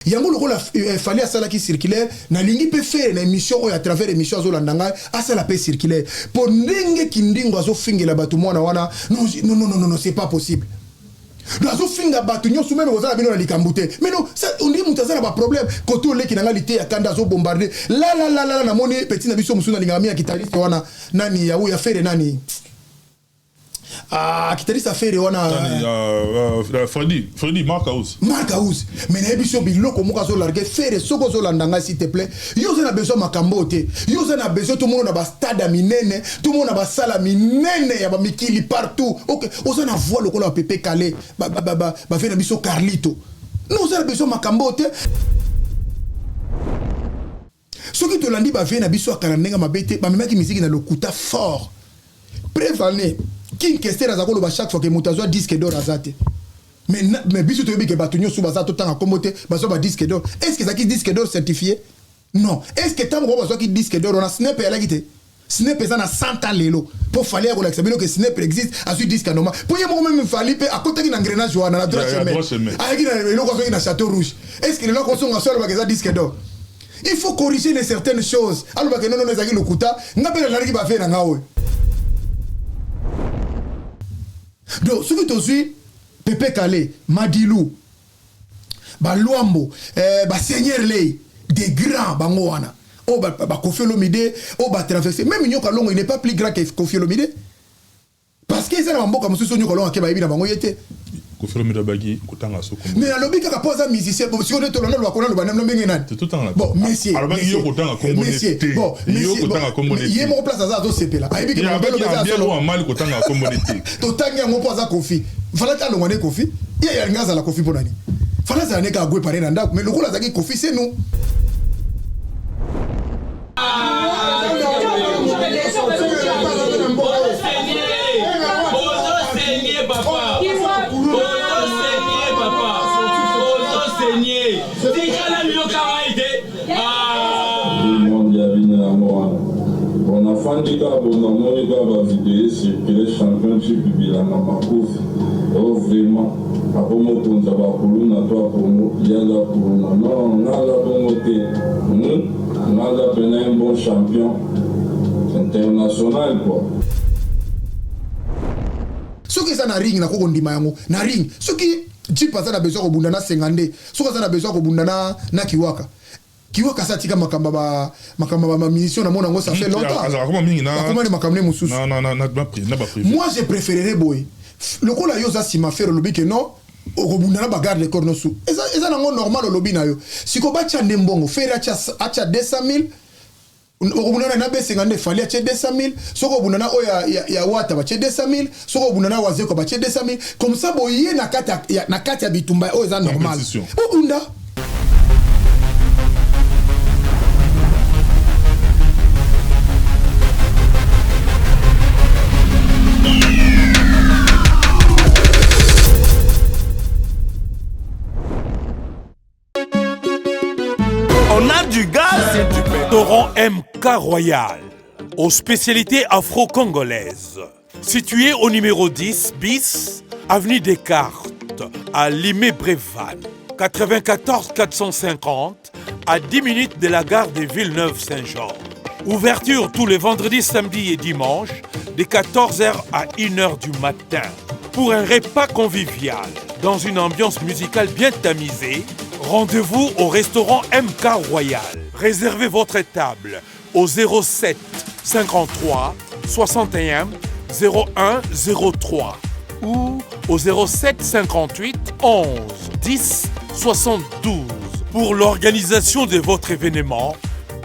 Yango lokola Fally asalaki circulaire, nalingi pe Ferre na emission oyo à travers emission azolanda ngai asala pe circulaire po ndenge Kindingu azofingela batu mwana wana non non non non c'est pas possible. Donc azofinga batu nionso meme boza na bino na likambu te mais non ça on dirait mutu aza na ba problème kote oyo leki na ngai liteya kanda azo bombarde la la la la namoni petit na biso mosusu nalingaka mingi ya guitariste wana nani ya oyo ya Ferre nani Ah, kitalisa fere wana. Nani, uh, uh, Freddy, Freddy Mark House. Mark House. Mais nayebi so biloko moko azo larguer fere soko ozo landa ngai s'il te plaît. Yo oza na besoin makambo te. Yo oza na besoin to mona na ba stade ya minene, to mona ba sala minene ya ba mikili partout. OK, oza na voix lokola ba Pepe Kalle, ba ba ba ba, ba na biso Carlito. Non, oza na besoin makambo te. Soki tolandi ba vieux na biso ya kala ndenge mabe te, bamemaki miziki na lokuta fort. Preuve en est, King Kester aza koloba chaque fois que moto azwa disque d'or aza te. Mais, mais biso toyebi ke bato nyonso baza totanga kombo te, bazwa ba disque d'or. Est-ce que ezalaki disque d'or certifié? Non. Est-ce que tango bango bazwaki disque d'or wana SNEP eyalaki te? SNEP eza na 100 ans lelo. Po Fally aya kolakisa bino ke SNEP existe, azwi disque ya normal. Po ye moko meme Fally pe akotaki na engrenage wana na droit chemin. Ayaki na eloko azwaki na Chateau Rouge. Est-ce que lelo akozonga so alobaka eza disque d'or? Il faut corriger les certaines choses. Alobaka non non ezalaki lokuta. Nga pe nalandaki ba vues na nga oyo. Donc soki tozwi Pepe Kalle, Madilu, ba Luambo, eh, ba Seigneur Ley, des grands bango wana. Oyo ba, ba Koffi Olomide, oyo ba traverser. Même Nyoka Longo, il n'est pas plus grand que Koffi Olomide. Parce que eza na ba mboka mosusu Nyoka Longo ake bayebi na bango ye te. Koffi Olomide abaki kotanga so kombo. Mais alobi kaka po aza musicien. Bon, sikoyo nde tolanda loba kona loba na ndenge nani? Totanga. Bon, monsieur. Alobaki yo kotanga kombo ne te. Bon, yo kotanga kombo ne te. Ye moko place aza azo sepela. Ayebi ke mabe loba eza solo. Bien mal kotanga kombo ne te. Totangi yango po aza Koffi. Fallait alongwa ne Koffi. Ye alingi azala Koffi pona nini? Fallait azala ne kaka Gue pare na ndako mais lokola azalaki Koffi c'est nous. Nafandi kaka bo namoni kaka ba video ecircule champion jeep bilanga makofi oh vraiment akomo konza ba kuluna to congo ye aza kuluna non nga aza bongo te hum Nga aza pena un bon champion international quoi. Soki eza na ring nako kondima yango na ring soki jeep aza na besoin kobunda na senga nde soki aza na besoin kobunda na na kiwaka kiwaka asi atika makambo ba makambo ba musicien na mona yango ça fait longtemps akoma na makambo ne mosusu moi je préférerais boye lokola yo oza sima ferre olobi ke non Okobunda na ba garde corps nosu eza eza nango normal olobi na yo siko batia nde mbongo ferre atia atia 200.000 okobunda na na besenga nde fally atie 200.000 soki obunda na oyo ya, ya, ya wata batie 200.000 soki obunda na wazekwa batie 200.000 comme ça boye na kati ya, na kati ya bitumba oyo eza normal bobunda. On a du gaz et du Restaurant MK Royal, aux spécialités afro-congolaises. Situé au numéro 10 bis, avenue Descartes, à Limay-Brévannes, 94 450, à 10 minutes de la gare de Villeneuve-Saint-Georges. Ouverture tous les vendredis, samedis et dimanches, de 14h à 1h du matin. Pour un repas convivial, dans une ambiance musicale bien tamisée, rendez-vous au restaurant MK Royal. Réservez votre table au 07 53 61 01 03 ou au 07 58 11 10 72 pour l'organisation de votre événement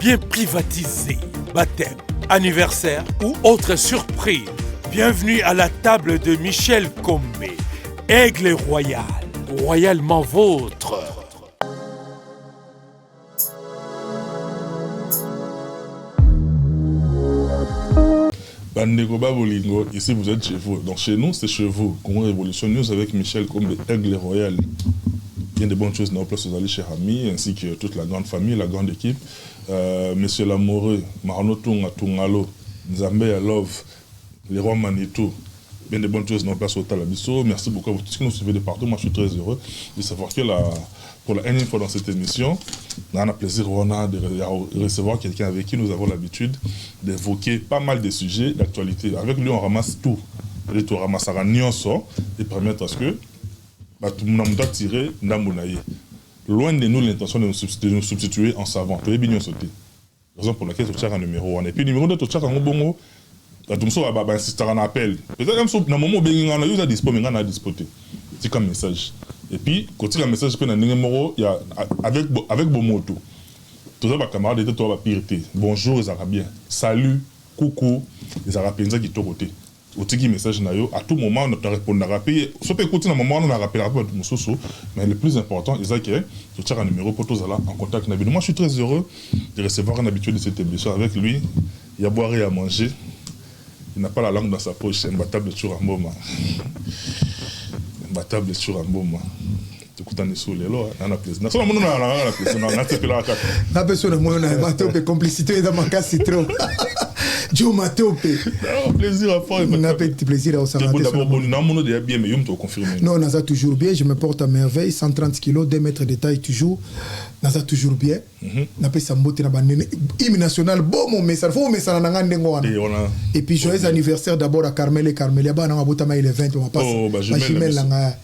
bien privatisé, baptême, anniversaire ou autre surprise. Bienvenue à la table de Michel Kombe, Aigle Royal, royalement vôtre. Bandeko ba bolingo, ici vous êtes chez vous. Donc chez nous, c'est chez vous. Congo Révolution News avec Michel Kombe, Aigle Royal. Bien de bonnes choses dans place aux alliés chers amis, ainsi que toute la grande famille, la grande équipe. Euh, Monsieur Lamoureux, Marno Tunga, Tungalo, Nzambe ya Love, le roi Manitou. Bien de bonnes choses dans place au Talabiso. Merci beaucoup à vous tous qui nous suivez de partout. Moi, je suis très heureux de savoir que la Pour la énième fois dans cette émission, on a plaisir on a de recevoir quelqu'un avec qui nous avons l'habitude d'évoquer pas mal de sujets d'actualité. Avec lui, on ramasse tout. Tout ramassera nyonso et permettre à ce que bato na moto atire ndambo na ye. Loin de nous l'intention de nous substituer en savant. Toyebi nyonso te. Raison pour laquelle totiaka numéro wana. Et puis numéro nde totiaka yango bongo, bato mosusu bainsistaka na appel. Peut-être même so na moment obengi nga na yo, oza dispo, mais nga na dispo te. Tika message. Et puis kotika message mpe na ndenge moko ya avec bomoto. Toza bacamarade te, toza bapire te. Bonjour ezalaka bien, salut, coucou ezalaka mpenza kitoko te. Otiki message na yo, à tout moment na répondaka. Mpe so mpe ekoti na moment wana, na rappelaka mpe bato mosusu. Mais le plus important eza ke totiaka numéro mpo tozala en contact na bino. Moi, je suis très heureux de recevoir un habitué de cette émission. Avec lui, il y a boire et à manger, il n'a pas la langue dans sa poche. Imbattable Tshoura Mboma, imbattable Tshoura Mboma, tokutani so lelo na na plaisir. So namoni na na plaisir, nasepelaka kaka. Napesi na moyo na Matope, complicité eza makasi trop. Jo Matope. Plaisir à fort. Na pe plaisir osanga. D'abord bon, namono déjà bien, mais yo moto confirmer. Non, naza toujours bien, je me porte à merveille, 130 kilos, 2 mètres de taille toujours. Naza toujours bien. Napesa mbote na banene hymne national bo momesana, fo momesana na nga ndenge wana. Et puis joyeux anniversaire d'abord à Carmel et Carmelia, bana nga botama il est 20 mapasa. Oh, bah, jumelle na nga.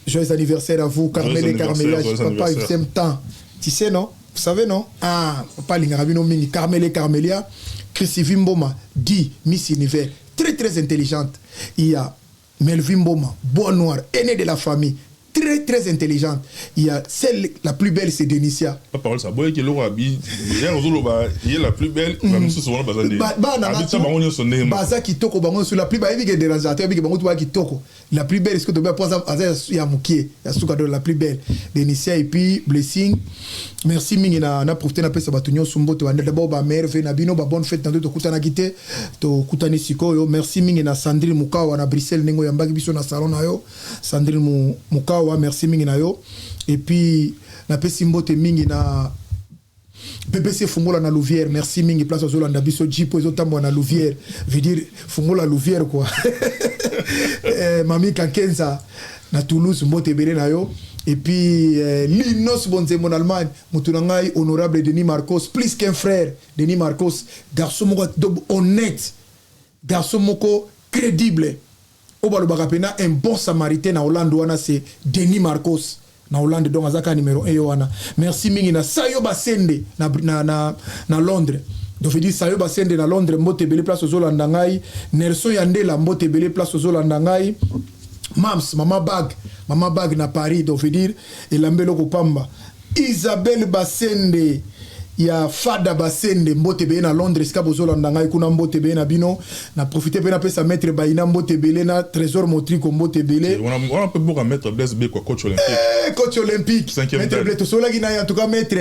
Joyeux anniversaire à vous, Carmel et Carmelia. Papa, il t'aime tant, tu sais, non? Vous savez, non? Ah, papa alingaka bino mingi. Carmel et Carmelia, Chrissy Mboma dit Miss Univers, très très intelligente. Il y a Melvin Mboma, bois noir, aîné de la famille, très très intelligente. Il y a celle la plus belle, c'est Denicia. Pas parole ça boye ke loko abi ye ozoloba ye la plus belle, bamosusu wana baza nde abitisa bango nyonso ndenge. Baza kitoko bango nyonso. La plus, bayebi ke dérangeateur, bayebi ke bango tu baya kitoko. La plus belle, ce que tobeya po aza ya mokie ya suka. Donc la plus belle, Denicia, et puis Blessing. Merci mingi na profite napesa bato nyonso mbote. Bande d'abord bamerve na bino, babonne fête na nde tokutanaki te, tokutani sikoyo. Merci mingi na Sandrine Mukawa na Bruxelles, ndenge oyambaki biso na salon na yo. Sandrine Mukawa, merci mingi na yo. Et puis napesi mbote mingi na PPC Fungola na Louvière. Merci mingi, place ozolanda biso, jipo ezotambola na Louvière, veut dire Fungola Louvière quoi. Mami Kankenza na Toulouse, mbote ebele na yo. Et puis Linos Bonzembo en Allemagne, moto na ngai honorable Denis Marcos, plus qu'un frère. Denis Marcos, garçon moko honnête, garçon moko crédible, oyo balobaka mpena un bon samaritain na Hollande wana, c'est Denis Marcos na Hollande. Donc aza kaka numéro 1 yo wana. Merci mingi na Sayo Basende na Londres. Donc veut dire Sayo Basende na Londres, mbote ebele place ozolanda ngai. Nelson Yandela, mbote ebele place ozolanda ngai. Mams, mama bag, mama bag na Paris, donc veut dire elamba eloko pamba. Isabelle Basende ya Fada Basende, mbote ebele na Londres esika bozolanda ngai kuna, mbote ebele na bino. Na profite mpe napesa maître Baina mbote ebele, na Trésor Motriko mbote ebele. Wana mpe boka maître Blaise B quoi, coach olympique. Eh, coach olympique, maître Blaise, tosolaki na ye. En tout cas maître,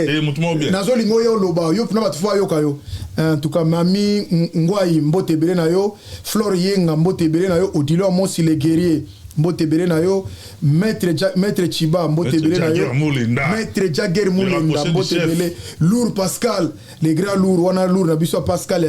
nazolinga oyo oloba yo mpona bato fo ayoka yo. En tout cas mami Ngwai, mbote ebele na yo. Flore Yenga, mbote ebele na yo. Odilo Amosi le guerrier, mbote ebele na yo. Maître maître Chiba, mbote ebele na yo. Maître Jagger Mulenda, mbote ebele. Lourd Pascal, le grand lourd wana, lourd na biso ya Pascal,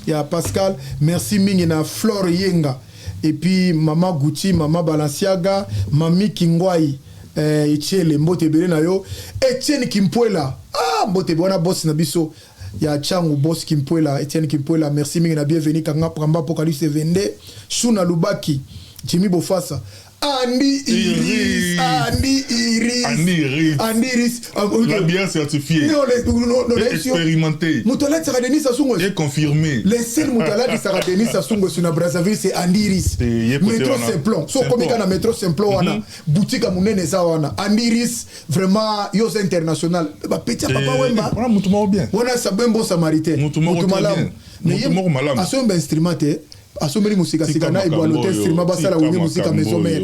ya Pascal. Merci mingi na Flore Yenga. Et puis mama Gucci, mama Balenciaga, mami Kingwai, Etiele, mbote ebele na yo. Etienne Kimpwela, ah, mbote ebele wana, boss na biso ya Changu, boss Kimpwela, Etienne Kimpwela. Merci mingi na bienvenu Kanga Pramba Apocalypse 22, Shuna Lubaki, Jimmy Bofasa, Andy Iris, Andy Iris. Andy Iris. Andy Iris. La bière certifiée. Non, non, non, et expérimentée. Moto alatisaka Denis Sassou Nguesso. Et confirmée. Les seuls moto alatisaka Denis Sassou Nguesso na Brazzaville, c'est Andy Iris. Métro Simplon. So komi na métro Simplon wana, boutique ya munene eza wana. Andy Iris, vraiment yo international. Ba petit papa Wemba. Wana mutu moko bien. Wana sa bon samaritain. Mutu moko malamu. Mais mutu moko malamu. Asomba instrument te, asombeli mosika sika na ebwalo te, instrument basala Wenge Musica Maison Mère.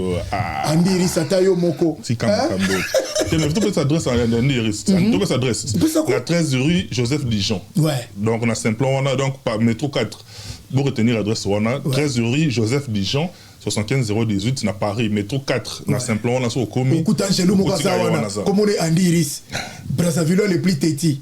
Andy Iris, ata yo moko. Tika makambo te. Mais topesa adresse ya Andy Iris, topesa adresse, la 13 rue Joseph Dijon. Donc na Simplon wana, donc par métro 4. Pour retenir adresse wana, 13 rue Joseph Dijon, 75 018 na Paris, métro 4 na Simplon wana, so okomi. Okuta Angelo moko aza wana, komona Andy Iris, Brazzaville le plus teti.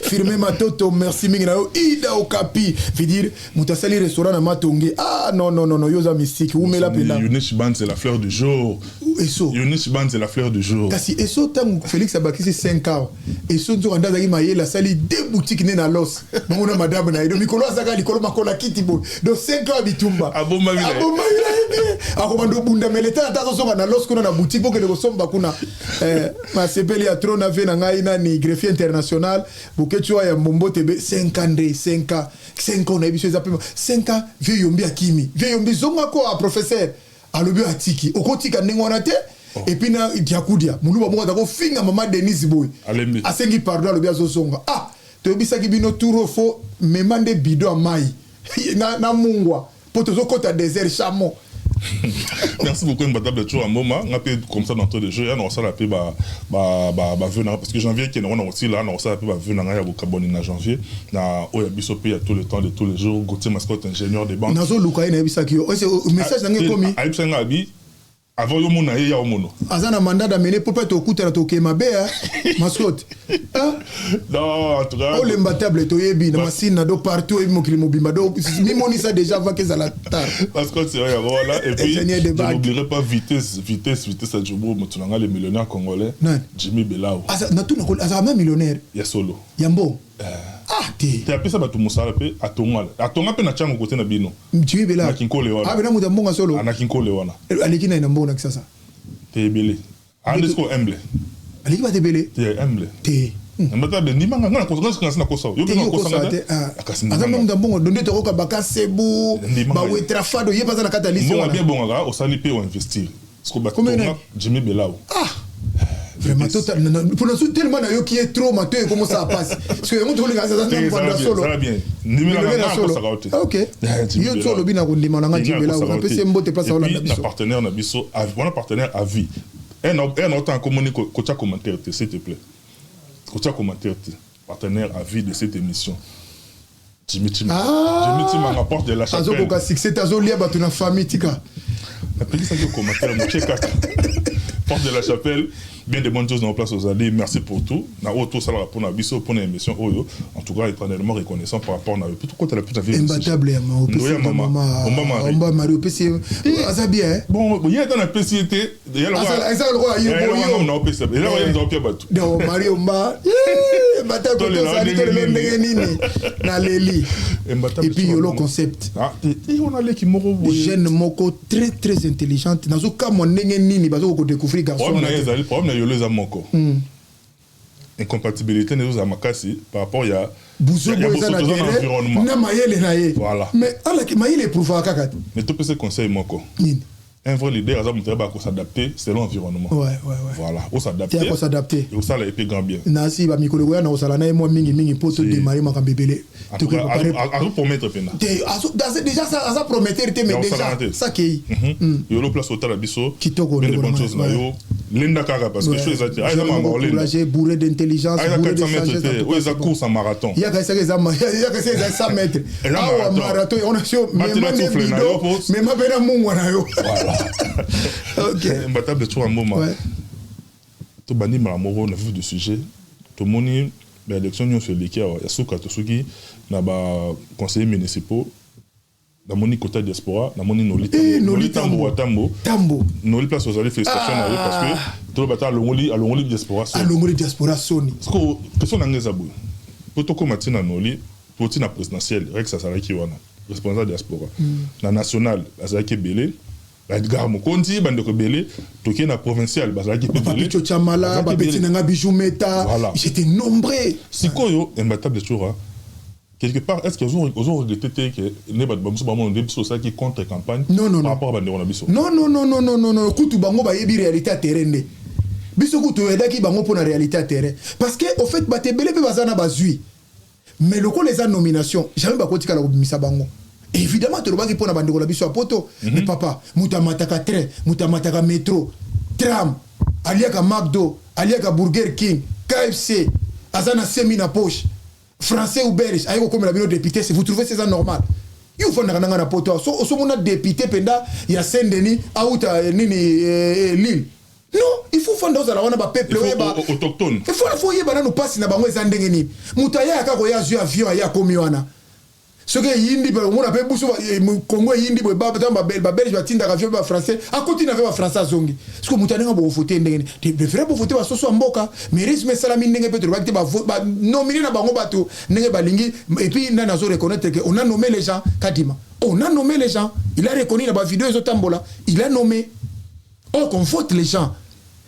Firme Matoto, merci mingi na yo. Ida Okapi, veut dire moto asali restaurant na Matonge. Ah non, non, non, non, yo oza mystique, umela mpena. Eunice Band, c'est la fleur du jour. Eso. Eunice Banze, la fleur du jour. Kasi Eso, ntango Félix abakisi 5 ans, Eso nzoka nde azalaki mayele, asali deux boutiques nde na Los bango na madame na ye. Donc mikolo azalaka likolo, makolo akiti boye. Donc 5 ans ya bitumba. Abombami na ye. Abombami na ye bien. Akobanda obunda meleta ata azozonga na Los kuna na boutique mpo kende kosomba kuna. Masepeli ya tro na vie na ngai nani, greffier international Boketshu ya Mbombo tebe. 5 ans nde 5 ans, 5 ans nayebi so eza pe 5 ans. Vieux Yombi akimi, vieux Yombi zonga ko a professeur alobi oyo atiki, okotika ndenge wana te. Et puis na Diakudia moluba moko aza kofinga mama Denise boye. Alembi. Asengi pardon, alobi azozonga. Ah, toyebisaki bino tour fo mema nde bidon ya mai na mungwa mpo tozokɔta désert chameau. Merci beaucoup, Imbattable Tshoura Mboma. Nga pe comme ça d'entrée de jeu, ya na osala pe ba vœux na, parce que janvier qui na aussi là, na osala pe ba vœux na ya bokaboni na janvier na oyo ya biso pe ya tout le temps de tous les jours, Gauthier Mascotte, ingénieur des banques. Nazoluka ye, nayebisaki yo. Ese, message nange ekomi. Ayebisa nga abi avant yo mona ye ya omono. Aza na mandat d'amener mpo mpe tokutana, tokee mabe Mascotte. Ah, Non, en tout cas. Olemba table, toyebi na masine na do partout, oyebi mokili mobimba. Do mimonisa déjà avant kezala tard. Mascotte, c'est vrai, voilà. Et puis, Ingénieur de je banque. n'oublierai pas vitesse, vitesse, vitesse à Djobo, Motunanga, le millionnaire congolais, Nani? Jimmy Belao. Natuna azala ma millionnaire? Ya solo. Ya mbongo? Ah te. Te, apesa bato mosala mpe atonga, atonga mpe na ntiango kote na bino. Jimmy Bela. Na Kinkole wana. Ah, bena moto ya mbongo ya solo. Na Kinkole wana. Aleki nani na mbongo na Kisasa? Te, ebele ande siko humble. Aleki bato ebele. Te, humble. Te. Mbatable, ndimanga nga na kosa yo. Te, Mpe yo nakosanga kosa te. te, ah. Kasi Aza ndimanga. moto ya mbongo donde tokoka bakasebu. Ndimanga. Bawetrafado ye mpe aza na kati ya liste Mbongo wana. bien bongaka, osali mpe oinvestir siko. Combien? Batonga. Nani? Jimmy Belao. Ah, vraiment, total mpona so tellement nayoki ye trop, mato ekomosala pasi parce que yango tokolinga aza Te, na mvanda ezala bien, solo. ezala bien. Ndimela Millionnaire nga, ya solo. nakosaka yo te. Ah, ok. Jimmy Yo so Belao. olobi na kondima na nga Jimmy Belao, napesi ye mbote place Et puis, aolanda na biso. Partenaire na biso wana, partenaire à vie, un autant komoni kotia commentaire te, s'il te plaît, kotia commentaire te. Partenaire à vie de cette émission, Jimmy Chimanga. Ah. Jimmy Chimanga, porte de la chapelle. Azokoka succès te, azolia bato na famille, tika. Napekisaki yo commentaire moke kaka. Porte de la chapelle, bien de bonnes choses dans place aux alliés. Merci pour tout na oyo tosalaka mpona biso, mpona émission oyo. En tout cas, éternellement reconnaissant par rapport na yo kota la puta vie. Imbattable ya ma opesi. Ndoya mama Omba Marie. Omba Marie, opesi ye, aza bien, hein? Bon, ye ata napesi ye te. Eza lokola ye boyo. Naopesa eloko ye nzaopia bato. Donc Marie Omba bata Tolela kotosali ndenge tolelo nini. Ndenge nini naleli. Imbattable. Et puis Yolo Concept. Ah, te, wana leki moko boye. Jeune moko très très intelligente, nazokamwa ndenge nini bazokoka kodécouvrir garçon Problème na wana ye te. ezali, problème na Yolo eza moko, incompatibilité nde ezozala makasi par rapport ya Buzobo ya eza na bosoto, eza na terrain environnement. Na mayele na ye. Voilà. Mais alaki mayele eprouvaka kaka te. Mais topesa conseil moko. Nini? Un vrai leader aza moto ayeba kos'adapter selon environnement. Ouais. Voilà, os'adapter. Te, akos'adapter. Osala epe grand bien. Nasi bamikolo ekoya na kosala na ye mwa mingimingi mpo todémarrer makambo ebele. Azopromettre mpena. Te, déjà aza prometteur te, mais Ya, déjà osalaka te. sakei. Yolo place otala biso. Kitoko, Bien de ndeko bonnes na choses na ngai. yo, lenda kaka parce que chose eza te. Ah, eza makambo olenda. Encouragé, bourré d'intelligence, Ah, eza bourré de 400 mètres sagesse, en te tout cas, oyo eza c'est bon. course en marathon. Yaka esaka eza yaka esa eza 100 mètres. Eza Awa marathon. marathon ona sio Batela mema nde souffle na yo bidon, mema mpe na mungwa na yo. Voilà. Ok. Imbattable Tshoura Mboma, tobandi mbala moko na vif du sujet. Tomoni baélection nyonso eleki awa ya suka, tosuki na baconseiller municipaux. Namoni kota diaspora, namoni Noli. Eh, Tambo. Noli Noli Tambo Tambo. wa Tambo. Tambo. Noli, place ozali, félicitation na yo, parce que toloba ta alongoli diaspora soni. Alongoli diaspora soni. Siko question na ngai eza boye: po tokóma ntina Noli, po ntina présidentielle, Rex azalaki wana responsable diaspora. Na national azalaki ebele, Edgar Mokonzi, bandeko ebele. Tokei na provincial, bazalaki mpe ebele. Papicho Chamala. Bazalaki Bapeti ebele. nanga Bijou Meta. Voilà. J'étais nombreux. Sikoyo, Imbattable Tshoura, quelque part, est ce que ozo regretter te ke nde bato bamosusu bamona nde biso osalaki contre campagne Non, non, par non. rapport à bandeko na biso? Non, non, non, non, non, non, non. Kutu bango bayebi réalité ya terrain nde biso kutu oyedaki bango mpo na réalité ya terrain, parce que au fait bato ebele mpe baza na bazwi, mais lokola eza nomination, jamais bakotikala kobimisa bango. Évidemment tolobaki mpo na bandeko na biso ya poto. Mais papa, moto amataka train, moto amataka métro, tram, aliaka Macdo, aliaka Burger King, KFC, aza na semi na poche, français ou belge, aye kokomela bino député. Si vous trouvez c'est ça normal, yo ofandaka nanga na poto awa, so osomona député mpenza ya Saint Denis auta nini, Lille, non, il faut fanda ozala wana bapeuple. Il faut oyeba autochtone. Il faut oyeba nanu mpasi na bango eza ndenge nini. Moto aya kaka koya, azwi avion, aye akomi wana. Soki eyindi, omona mpe buso Congo eyindi boye, ntango Babelge batindaka avion mpe Bafrançais, akoti na avion Bafrançais, azongi. Soki moto andenge bovote ndenge nini? Vrai, bovote basoso ya mboka, mais résumé esalami ndenge mpe tolobaki te, banomine na bango bato ndenge balingi. Et puis nani azo reconnaître que on a nommé les gens? Kadima, on a nommé les gens, il a reconnu na bavideo ezotambola, il a nommé. Or qu'on vote les gens,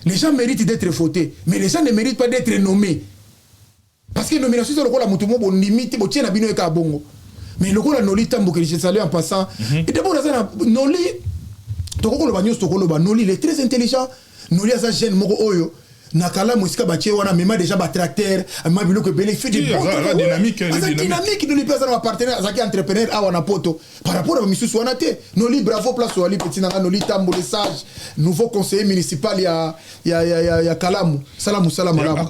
les gens méritent d'être votés, mais les gens ne méritent pas d'être nommés, parce que nomination eza lokola moto mo bondimi te, botie na bino eka bongo. Mais lokola Noli Tambo, que je salue en passant, et d'abord aza na Noli, tokokoloba nyonso, tokoloba Noli, il est très intelligent. Noli aza jeune moko oyo na Kalamu esika batie wana, amema déjà batracteur, amema biloko ebele, fait de dynamique. Aza dynamique. Noli mpe aza na bapartenaire, azalaki entrepreneur awa na Poto par rapport à bamisusu wana te. Noli, bravo, place oali petit nanga Noli Tambo le sage, nouveau conseiller municipal ya Kalamu, sala mosala malamu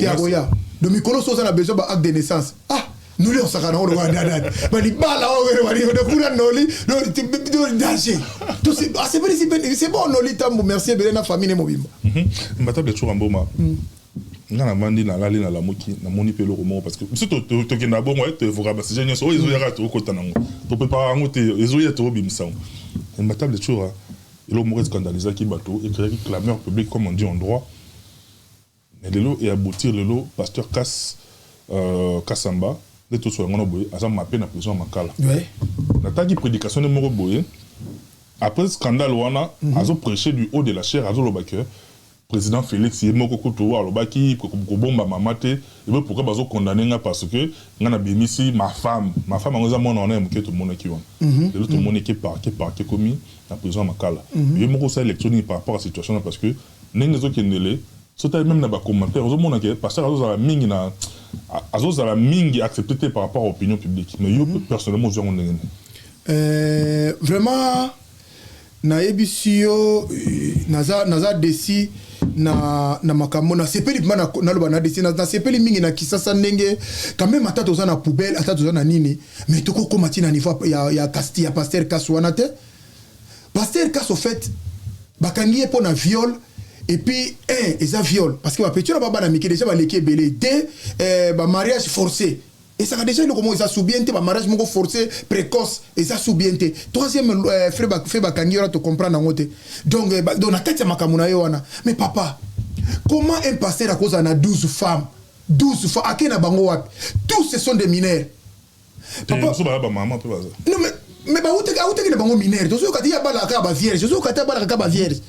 ya koya. Do mikolo so oza na besoin ba acte de naissance, ah, Noli osaka nango lokola dadadi balibala oyo kuna. Noli danger, asepelisi mpe, c'est bon. Noli Tambo, merci ebele na famille ne mobimba. Mbatable Tshoura Mboma, nga navandi, nalali, nalamuki, namoni mpe eloko moko, parce que biso tokenda bongo, toevoka basujet nyonso oyo ezoyaka, tokokota nango, toprépara yango te, ezoya, tokobimisa yango. Mbatable Tshoura, eloko moko escandalisaki bato, ecréaki clameur publique, comme on dit en droit, mais lelo eaboutir, lelo pasteur Kas Kasamba nde tosola yango na boye, aza mape na prison ya Makala. Nataki prédication nde moko boye après scandale wana, azoprêcher du haut de la chaire, azoloba ke président Félix ye moko kutu alobaki kobomba mama te. Ebe pourquoi bazokondamne nga? Parce que nga nabimisi ma femme. Ma femme yango eza mwana wana ya moke tomonaki wana. Lelo tomoni ke parquet komi na prison ya Makala. Ye moko osala électronique par rapport à situation na, parce que ndenge ezokendele, sotali même na bacommentaire, ozomona ke pasteur azozala mingi na azozala mingi accepté te par rapport à opinion publique. Mais yo personnellement, ozwi yango ndenge nini? Vraiment, nayebisi yo, naza déçu na makambo. Nasepeli mpema, naloba na déçu, nasepeli mingi na Kisasa ndenge quand même, ata toza na poubelle, ata toza na nini, mais tokokóma ti na niveau ya pasteur Kas wana te. Pasteur Kas, au fait, bakangi ye mpo na viol. Et puis un, eza viol parce que bapeti wana babana mike déjà baleki ebele. Deux, bamariage forcé ezalaka déjà eloko moko eza sous bien te, bamariage moko forcé précoce eza sous bien te. Troisième, fait bakangi wana, tocomprendre yango te. Donc, donc na kati ya makambo na ye wana. Mais papa, comment un pasteur akozala na 12 femmes? 12 femmes, ake na bango wapi? Tous ce sont des mineurs. Papa, non, mais bautaki na bango mineur. Tozoyoka te ye abalaka kaka bavierge, tozoyoka te abalaka kaka bavierge.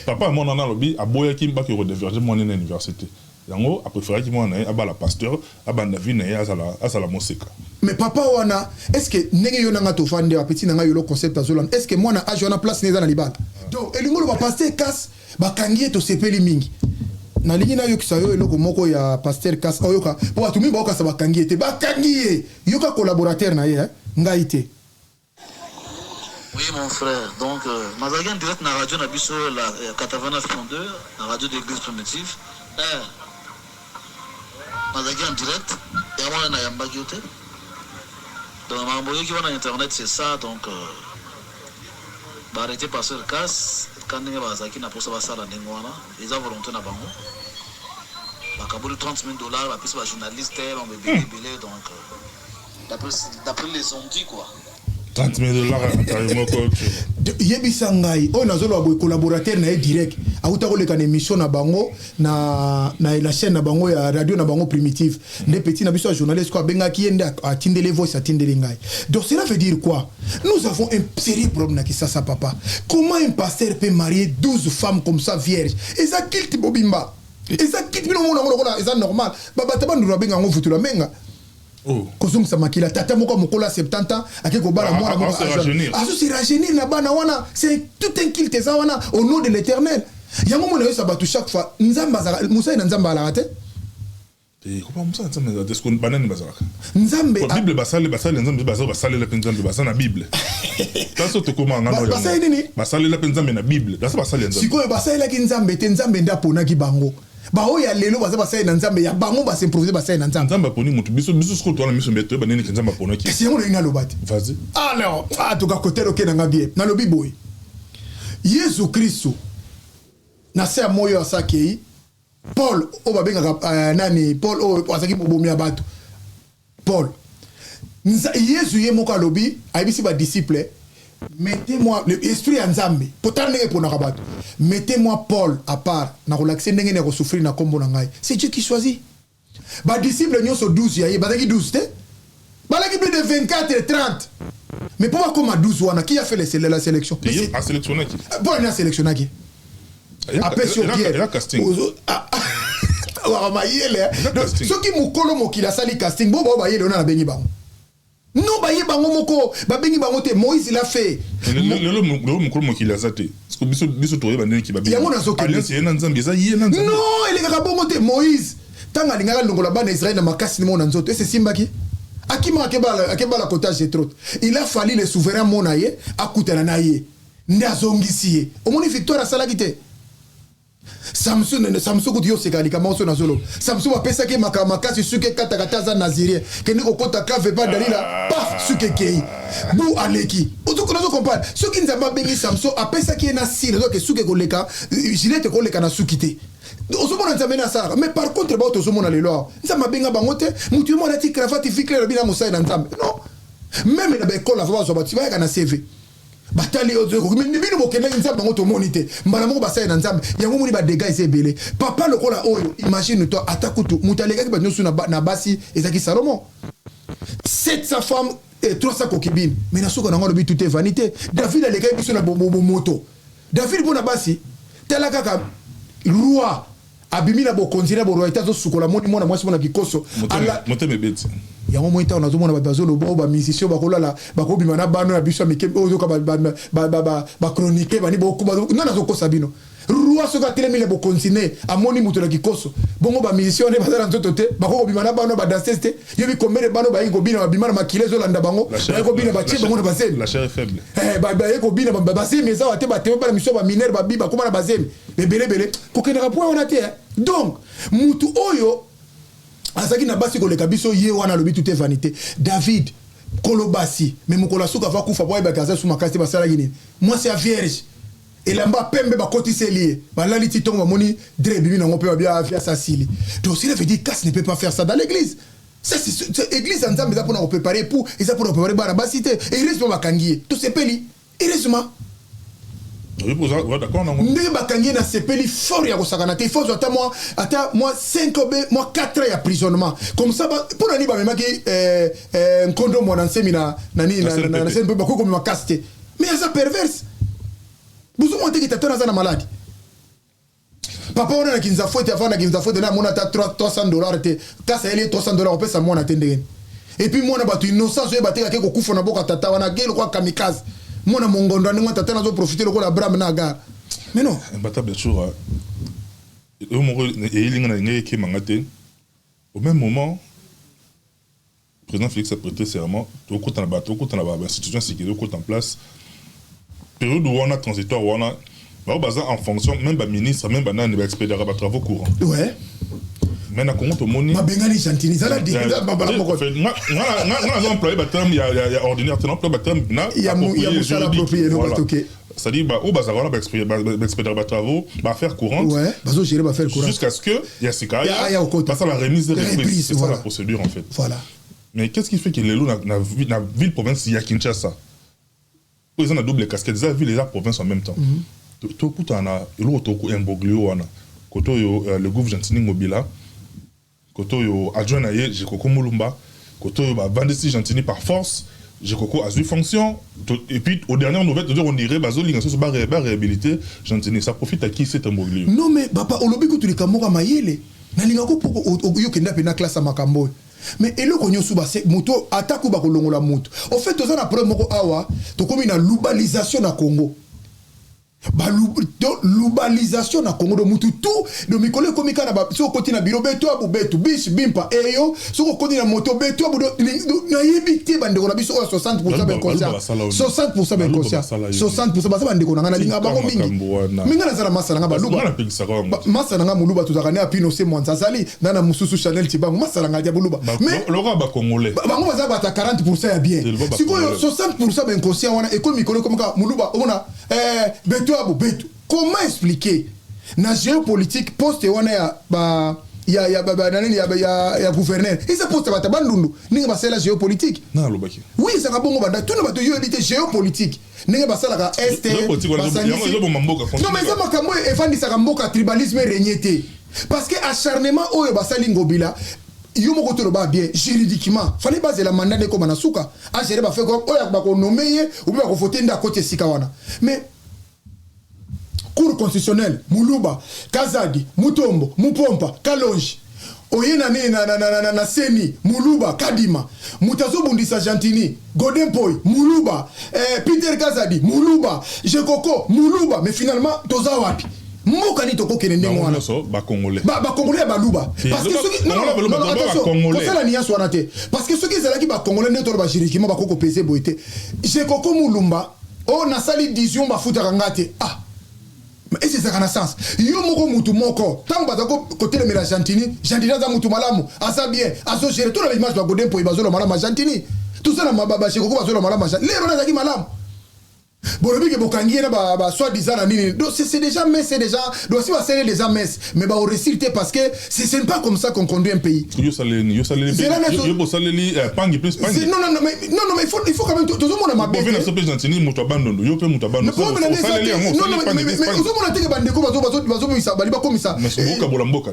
Papa mwana wana alobi aboyaki baki kodévierge mwana na université, yango apréféraki mwana na ye abala pasteur, abanda vie na ye, azala moseka. Mais papa wana, est ce que ndenge yo nanga tofandi, apeti na ngai yolo concept azolanda, est ce que mwana age wana, place ne eza na libala? Donc elingi oloba pasteur Kas bakangi ye, tosepeli mingi. Nalingi nayokisa yo eloko moko ya pasteur Kas, oyoka, mpo bato mingi baokasa bakangi ye te, bakangi ye. Yoka collaborateur na ye, ngai te. Oui, mon frère. Donc, nazalaki en direct na radio na biso, la 89.2, na radio d'église primitive. Nazalaki en direct, yango wana nayambaki yo te. Donc, makambo oyoki wana internet, c'est ça. Donc, baarrêté pasteur Kas ka ndenge bazalaki na mposa basala ndenge wana, eza volonté na bango. Bakaboli 30 000 $, bapesi bajournaliste, bango ebele ebele. Donc, d'après les on-dit quoi. 30 000 $ atari moko. Yebisa ngai, oyo nazoloba boye, collaborateur na ye direct auta koleka na émission na bango na chaîne na bango ya radio na bango primitive. Nde petit na biso ya journaliste ko abengaki ye, nde atindeli voice, atindeli ngai. Donc cela veut dire quoi? Nous avons un sérieux problème na Kisasa, papa. Comment un pasteur peut marier 12 femmes comme ça, vierge? Eza culte bobimba, eza culte. Bino mona yango lokola eza normal. Babato bandulu babenga yango vutula menga. Oh. Kozongisa makila, tata moko ya mokolo ya 70 ans ake kobala mwana moko. Azo se rajeunir. Azo se rajeunir na bana wana. C'est tout un culte eza wana au nom de l'Éternel. Yango mona yosa bato chaque fois, Nzambe azalaka mosali na Nzambe alaka te. Kopa mosala Nzambe ezala te, siko banani bazalaka? Nzambe Bible, basali basali Nzambe, baza basalela mpe Nzambe, baza na Bible. Taso tokóma nga. Basali nini? Basalela mpe Nzambe na Bible, baza basali ya Nzambe. Sikoyo basalelaki Nzambe te, Nzambe nde aponaki bango. Baoyo ya lelo baza basali na Nzambe ya bango, basimprovise basali na Nzambe. Nzambe aponi motu. Biso sikoyo towana miso mbe toyeba nini ke Nzambe aponaki. Kasi yango nalingi naloba te. Vas-y. Alors, en tout cas kote oke nanga bien, nalobi boye: Yesu Kristu na se ya moi oyo asakei Paul, oyo babengaka nani, Paul oyo azalaki mobomi ya bato, Paul. Yesu ye moko alobi, ayebisi badisciple: "Mettez-moi l'esprit ya Nzambe." Potala ndenge eponaka bato: "Mettez-moi Paul à part, nakolakisa ndenge na kosouffrir na nkombo na ngai." C'est Dieu qui choisit. Badisciple nyonso 12 ya ye bazalaki 12 te, balaki plus de 24 et 30, mais mpo bakóma 12 wana, qui a fait la sélection? Asélectionnaki. Mpo nani asélectionnaki? Apesi yo Pierre. Waka mayele. Soki mokolo mokili asali casting, bo bao bayele wana, nabengi bango no, baye bango moko, babengi bango te. Moïse l'a fait. Lelo mokolo mokili aza te, biso toyeba ndenge. Yango nazokende. Ye na Nzambe, eza ye na Nzambe. Non, elekaka bongo te. Moïse, ntango alingaka longola bana Israele na makasi mo na nzoto, ese esimbaki, akima, akebala kota Jetro. Il a fallu le souverain mona ye, akutana na ye, nde azongisi ye. Omoni victoire asalaki te. Samson, Samson kutu, yo oseka likambo oso nazoloba. Samson bapesaki makambo makasi, suki ekataka te, aza naziréen, kende kokota cave epa Dalila, paf, suki ekei, bu aleki. Ozo comprendre? Soki Nzambe abengi Samson, apesaki ye na sile, ozoke suki ekoleka, Gillette ekoleka na suki te. Ozomona Nzambe nde asalaka. Mais par contre, bao tozomona lelo awa, Nzambe abenga bango te. Motu ye mwana ati cravate vie claire, alobi na mosali na Nzambe. Non, même na baekole ava bazwa bato, bayaka na CV, batali bino bokendaki Nzambe, bango tomoni te, mbala moko basali na Nzambe. Yango moni badégâts eza ebele. Papa lokola oyo, imagine toi, ata kutu moto alekaki bato nyonso na basi ezalaki Salomo, 700 femmes et 300 concubines, mais na suka nango alobi: "Tout est vanité." David alekaki biso na bomoto. David, mpo na basi, tala kaka roi abimi na bokonzi na boroyauté, azosukola, moni mwana mwasi mona kikoso. Motema ebeti. Yango moi, ntango nazomona bato bazoloba oyo, bamusicien bakolala, bakobima na bano ya biso ya mike oyo, ozoka bachronique bani, nga nazokosa bino. Roi soki atelemi na bokonzi ne, amoni moto na kikoso bongo, bamusicien wana baza na nzoto te, bakokobima na bano badanseuse te. Yobi combien de bano bayaki kobina, babima na makila ezolanda bango, bayaki kobina, batie bango na bazemi. Baye kobina, bazemi eza wa te, bateme bana miso, baminere babi, bakóma na bazemi ebelebele. Kokendaka point wana te. Donc mutu oyo azalaki na basi koleka biso, ye wana alobi: "Tout est vanité." David kolo basi, mais mokolo asuka ava kufa, po ayebaki aza su makasi te, basalaki nini? Mwasi ya vierge, elamba pembe, bakotiseli ye, balali ti ntongo, bamoni drap ebimi nango mpe babi aviasa asili. Donc cela veut dire casse ne peut pas faire ça dans l'église. Ça, c'est église ya Nzambe, eza mpona kopréparer pour, eza mpona kopréparer bana basi te. Heureusement bakangi ye, tosepeli, heureusement. Ndenge bakangi ye, nasepeli fort ya kosakana te. Il faut ata mwa 5 be mwa 4 ans ya prisonnement comme ça. Mpo na nini bamemaki nkondo mwana nsemi na nani na CNPP? Bakoki komema kasi te, mais aza perverse. Bozomona teke tata aza na maladi. Papa wana na kinza fete, avant na kinza fete, na amona ata 300 $ te. Kasi ayeli ye 300 $, opesa mwana te ndenge? Et puis mwana bato innocence oyeba te, kake kokufa na boka tata wana, ake lokola kamikaze, mwana mongondo ya ndenge tata nazoprofite lokola Abraham na Agar. Mais non. Bata, bien sûr, oyo moko eyelinga na ndenge ekemanga te. Au même moment président Félix a prêté serment, tokota na bato, okota na bainstitution ya sécurité, okota en place période wana transitoire wana, bao baza en fonction, même baministre, même banani, baexpédiaka batravaux courants. Mais na Congo tomoni babengani Gentiny, ezala bambala moko. Nga naza employé baterme ya ordinaire te, na employé baterme na ya mosala approprié. Juridique, c'est-à-dire oyo bazalaka wana, baexpédiaka batravaux, baaffaires courantes. Ouais, bazogérer baaffaires courantes. Jusqu'à ce que ya sika basala remise de reprise. C'est ça la procédure en fait. Mais qu'est-ce qui fait que lelo na ville province ya Kinshasa, oyo eza na double casquette, eza ville, eza province en même temps, tokutana na eloko toko imbroglio wana? Kote oyo le gouve Gentiny Ngobila, kote oyo adjoint na ye Jekoko Mulumba, kote oyo bavandisi Gentiny par force, Jekoko azwi fonction, et puis aux dernières nouvelles, on dirait bazolinga soso baréhabilité Gentiny. Ça profite à qui, cet imbroglio? Non, mais papa, olobi kutu likambo moko ya mayele, nalingako mpo yokenda mpe na classe ya makambo oyo. Mais eloko nyonso base moto, atako bakolongola moto, au fait toza na problème moko awa, tokomi na lubalisation na Congo. Lubalisation na Congo, do mutu tu do mikolo ekomi kaka na soki okoti na biro, beto abu betu bish bimpa eyo, soki okoti na moto, beto abu. Nayebi te, bandeko na biso oyo 60 bainconscient, 60 bainconscient, 60 baza bandeko na ngai, nalinga bango mingi mingi. Naza na masa na ngai baluba, masa na ngai moluba, tozalaka ne apino se mwanza, azali nga na mosusu Chanel Tibango, masa na ngai ya boluba. Mais bango baza bata 40 ya bien. Sikoyo 60 bainconscient wana ekomi mikolo ekomi kaka moluba, omona beto abu betu. Comment expliquer na géopolitique poste wana ya ba ya nani, ya gouverneur, eza poste ya bato ya Bandundu, ndenge basalela géopolitique. Na alobaki. Oui, ezalaka bongo. Banda tuna bato, yo yebi te géopolitique ndenge basalaka este. Géopolitique wana yango ezoboma mboka. Non, mais eza makambo oyo efandisaka mboka, tribalisme règne te, parce que acharnement oyo basali Ngobila, yo moko toloba bien, juridiquement fallait bazela mandat nde ekóma na suka, agérer bafe oyo bakonommer ye obi bakovoter nde akoti esika wana. Mais Cour constitutionnelle, Muluba, Kazadi, Mutombo, Mupompa, Kalonji. Oye na nini, na CENI, Muluba, Kadima. Moto azobundisa Gentini, Godin Poi, Muluba, Peter Kazadi, Muluba, Jekoko, Muluba. Mais finalement toza wapi? Mboka nini tokokende ndenge Bango wana? Nyonso bacongolais. Bacongolais ya Baluba. Parce que soki non, Bango non, Baluba, non, bango attention, Bacongolais. kosala nuance wana te, parce que soki ezalaki bacongolais nde toloba juridiquement bakoki kopese boye te. Jekoko Mulumba oyo nasali dision, bafutaka nga te. Ah, mais ese ezalaka na sens? Yo moko, mutu moko, ntango baza kotelemela Gentini, Gentini aza mutu malamu, aza bien, azogérer. Tona baimage ba Godin Mpoyi bazoloba malamu ya Gentini, tosala bashekoko bazoloba malamu ya lero wana azalaki malamu. Bolobi ke bokangi ye na ba soi-disant na nini. Donc c'est déjà messe, c'est déjà, donc si basali déjà messe, mais baoréussir te, parce que ce n'est pas comme ça qu'on conduit un pays. Yo saleli, yo saleli. Zela Yo bosaleli pangi plus pangi. Non, non, non, mais non, non, mais il faut quand même, tozomona mabe Bovi na te. So mpe Gentini moto ya Bandundu, yo mpe moto ya Bandundu. Mais problème na nde eza Osaleli te. yango. Non, non, Osali pangi mais plus pangi. ozomona teke bandeko bazobimisa, bali bakomisa Mais bokabola mboka.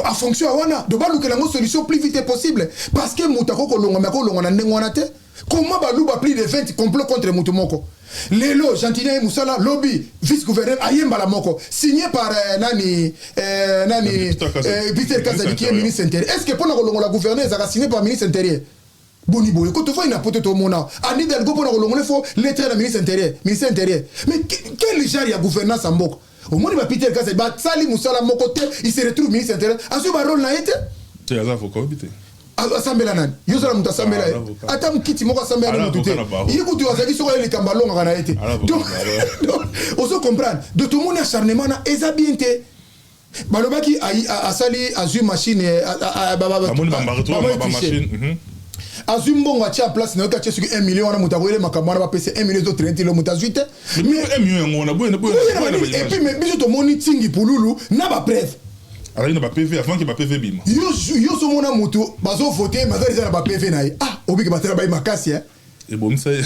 A fonction ya wana, do balukela yango solution plus vite possible, parce que moto akoki kolongwa, mais akolongwa na ndenge wana te. Comment Baluba plus de 20 complot contre moto moko? Lelo Gentini aye mosala, lobi vice gouverneur ayembala moko signé par nani Peter Kazadi. Peter Kazadi, qui est Ministre ministre intérieur. Est ce que mpona kolongola gouverneur ezalaka signé par ministre intérieur? Boni boye ko tofai na poto, tomona Anne Hidalgo, mpona kolongola fo lettre na ministre intérieur, ministère intérieur. Mais quel genre ya gouvernance ya mboka? Omoni ba Peter Kazadi basali mosala moko te, il se retrouve ministre intérieur, azwi barole na ye te. Te, aza avocat, oyebi te. Asambela nani? Yo ozala moto asambela ye? Ah, avocat. Ata mokiti moko asambela Ala motu te. avocat na barreau. Ye kutu azalaki, soki aye likambo alongaka na ye te. Ala avocat Donc na barreau. Donc, ozo comprendre? De tomoni acharnement na eza bien te. Balobaki asali, azwi machine, Amoni bambarito. bamoni Bamachine. Azwi mbongo, atia place na yoki, atie soki 1 million wana. Moto akoyele makambo wana, bapesa 1 million, ezotraîner ti lo moto azwi te. Mais 1 million yango wana boye boye. et puis, mais biso tomoni Ntingi Pululu na bapreuve. Azalaki na baPV avant ke baPV bima. Yo ozomona motu bazovote, mazali eza na baPV na ye. Ah, obiki batala bai makasi, eh. Ebomisa ye.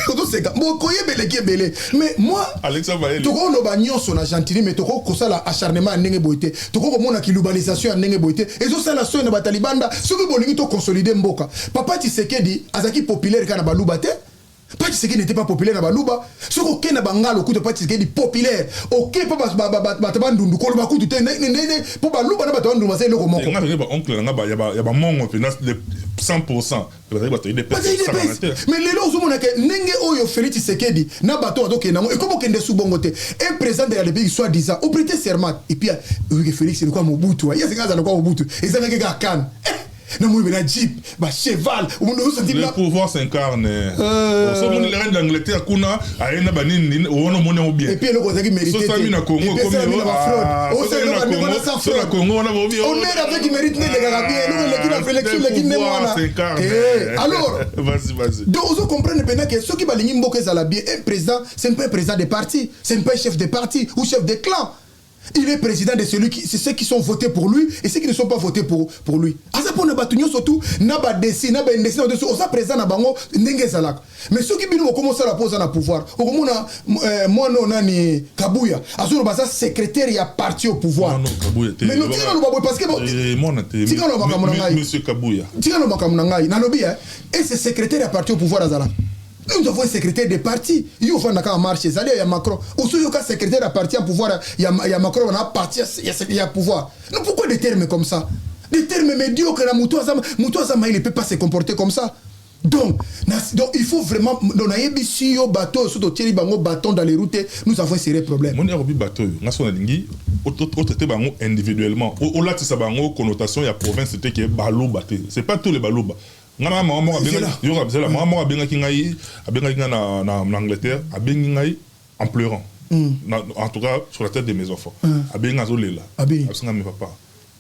Ozoseka, bon, koyeba eleki ebele, mais moi Alexa Bayele. Tokoloba nyonso na Gentini, mais tokoki kosala acharnement ya ndenge boye te. Tokoki komona kilubalisation ya ndenge boye te, ezosala soni na bato ya libanda. Soki bolingi toconsolider mboka, papa Tshisekedi azalaki populaire kaka na Baluba te. Papa Tshisekedi n'était pas populaire na Baluba. Soki okei na Bangala, okuta papa Tshisekedi populaire. Okei mpo bato Bandundu, koloba kutu te ndenge mpo Baluba na bato Bandundu baza eloko moko. Nga pene baoncle na nga ya bamongo mpena 100% bazalaki bato Baza UDPS. UDPS. Mais lelo ozomona ke ndenge oyo Félix Tshisekedi na bato bazokende yango, ekomi okende su bongo te. Un président de la République, soit disant oprêter serment, et puis oyeke Félix lokwa Mobutu, ye asenga aza lokwa Mobutu, ezangaki kaka kane namoni bena jeep, bacheval. Le pouvoir s'incarne. Osomoni le reine d'Angleterre kuna aye na banini wana, omoni yango bien. Et puis eloko ozalaki mérité. Sosami na Congo. Na Congo wana. Honneur avec mérite nde elekaka bien. Eloko eleki na élection eleki ndenge wana. Alors Vas-y, vas-y. Donc ozo comprendre maintenant que soki balingi mboka ezala bien, un président, ce n'est pas un président de parti, ce n'est pas un chef de parti ou chef de clan. Il est président de celui qui, c'est ceux qui sont votés pour lui et ceux qui ne sont pas votés pour lui. Aza mpona bato nyonso tu, na badesi na baindesi na bato, oza président na bango ndenge ezalaka. Mais soki bino bokoma osala mpo oza na pouvoir, okomona mwana oyo nani, Kabuya, azoloba aza secrétaire ya parti au pouvoir. Mais no, tika naloba boye, parce que tika loba makambo na ngai. Monsieur Kabuya. Tika loba makambo na ngai. Nalobi et ce secrétaire ya parti au pouvoir azalaka. Nous avons un secrétaire de parti. Yo fanda ka marche ezali ya Macron. Oso yoka secrétaire ya parti ya pouvoir ya Macron na parti ya pouvoir. Non, pourquoi des termes comme ça? Des termes médiocres na mutu aza il ne peut pas se comporter comme ça. Donc il faut vraiment, donc nayebi si yo bateau surtout tieli bango bâton dans les routes, nous avons un sérieux problème. Moni akobi bateau yo nga so nalingi otraiter bango individuellement, olatisa bango connotation ya province te ke Baluba te. C'est pas tous les Baluba. Nga na mama moko abengaki, yoka, zela, mama moko abengaki ngai, abengaki ngai na Angleterre, abengi ngai en pleurant. En tout cas, sur la tête de mes enfants, abengi ngai, azolela, abisinga: "Mais papa,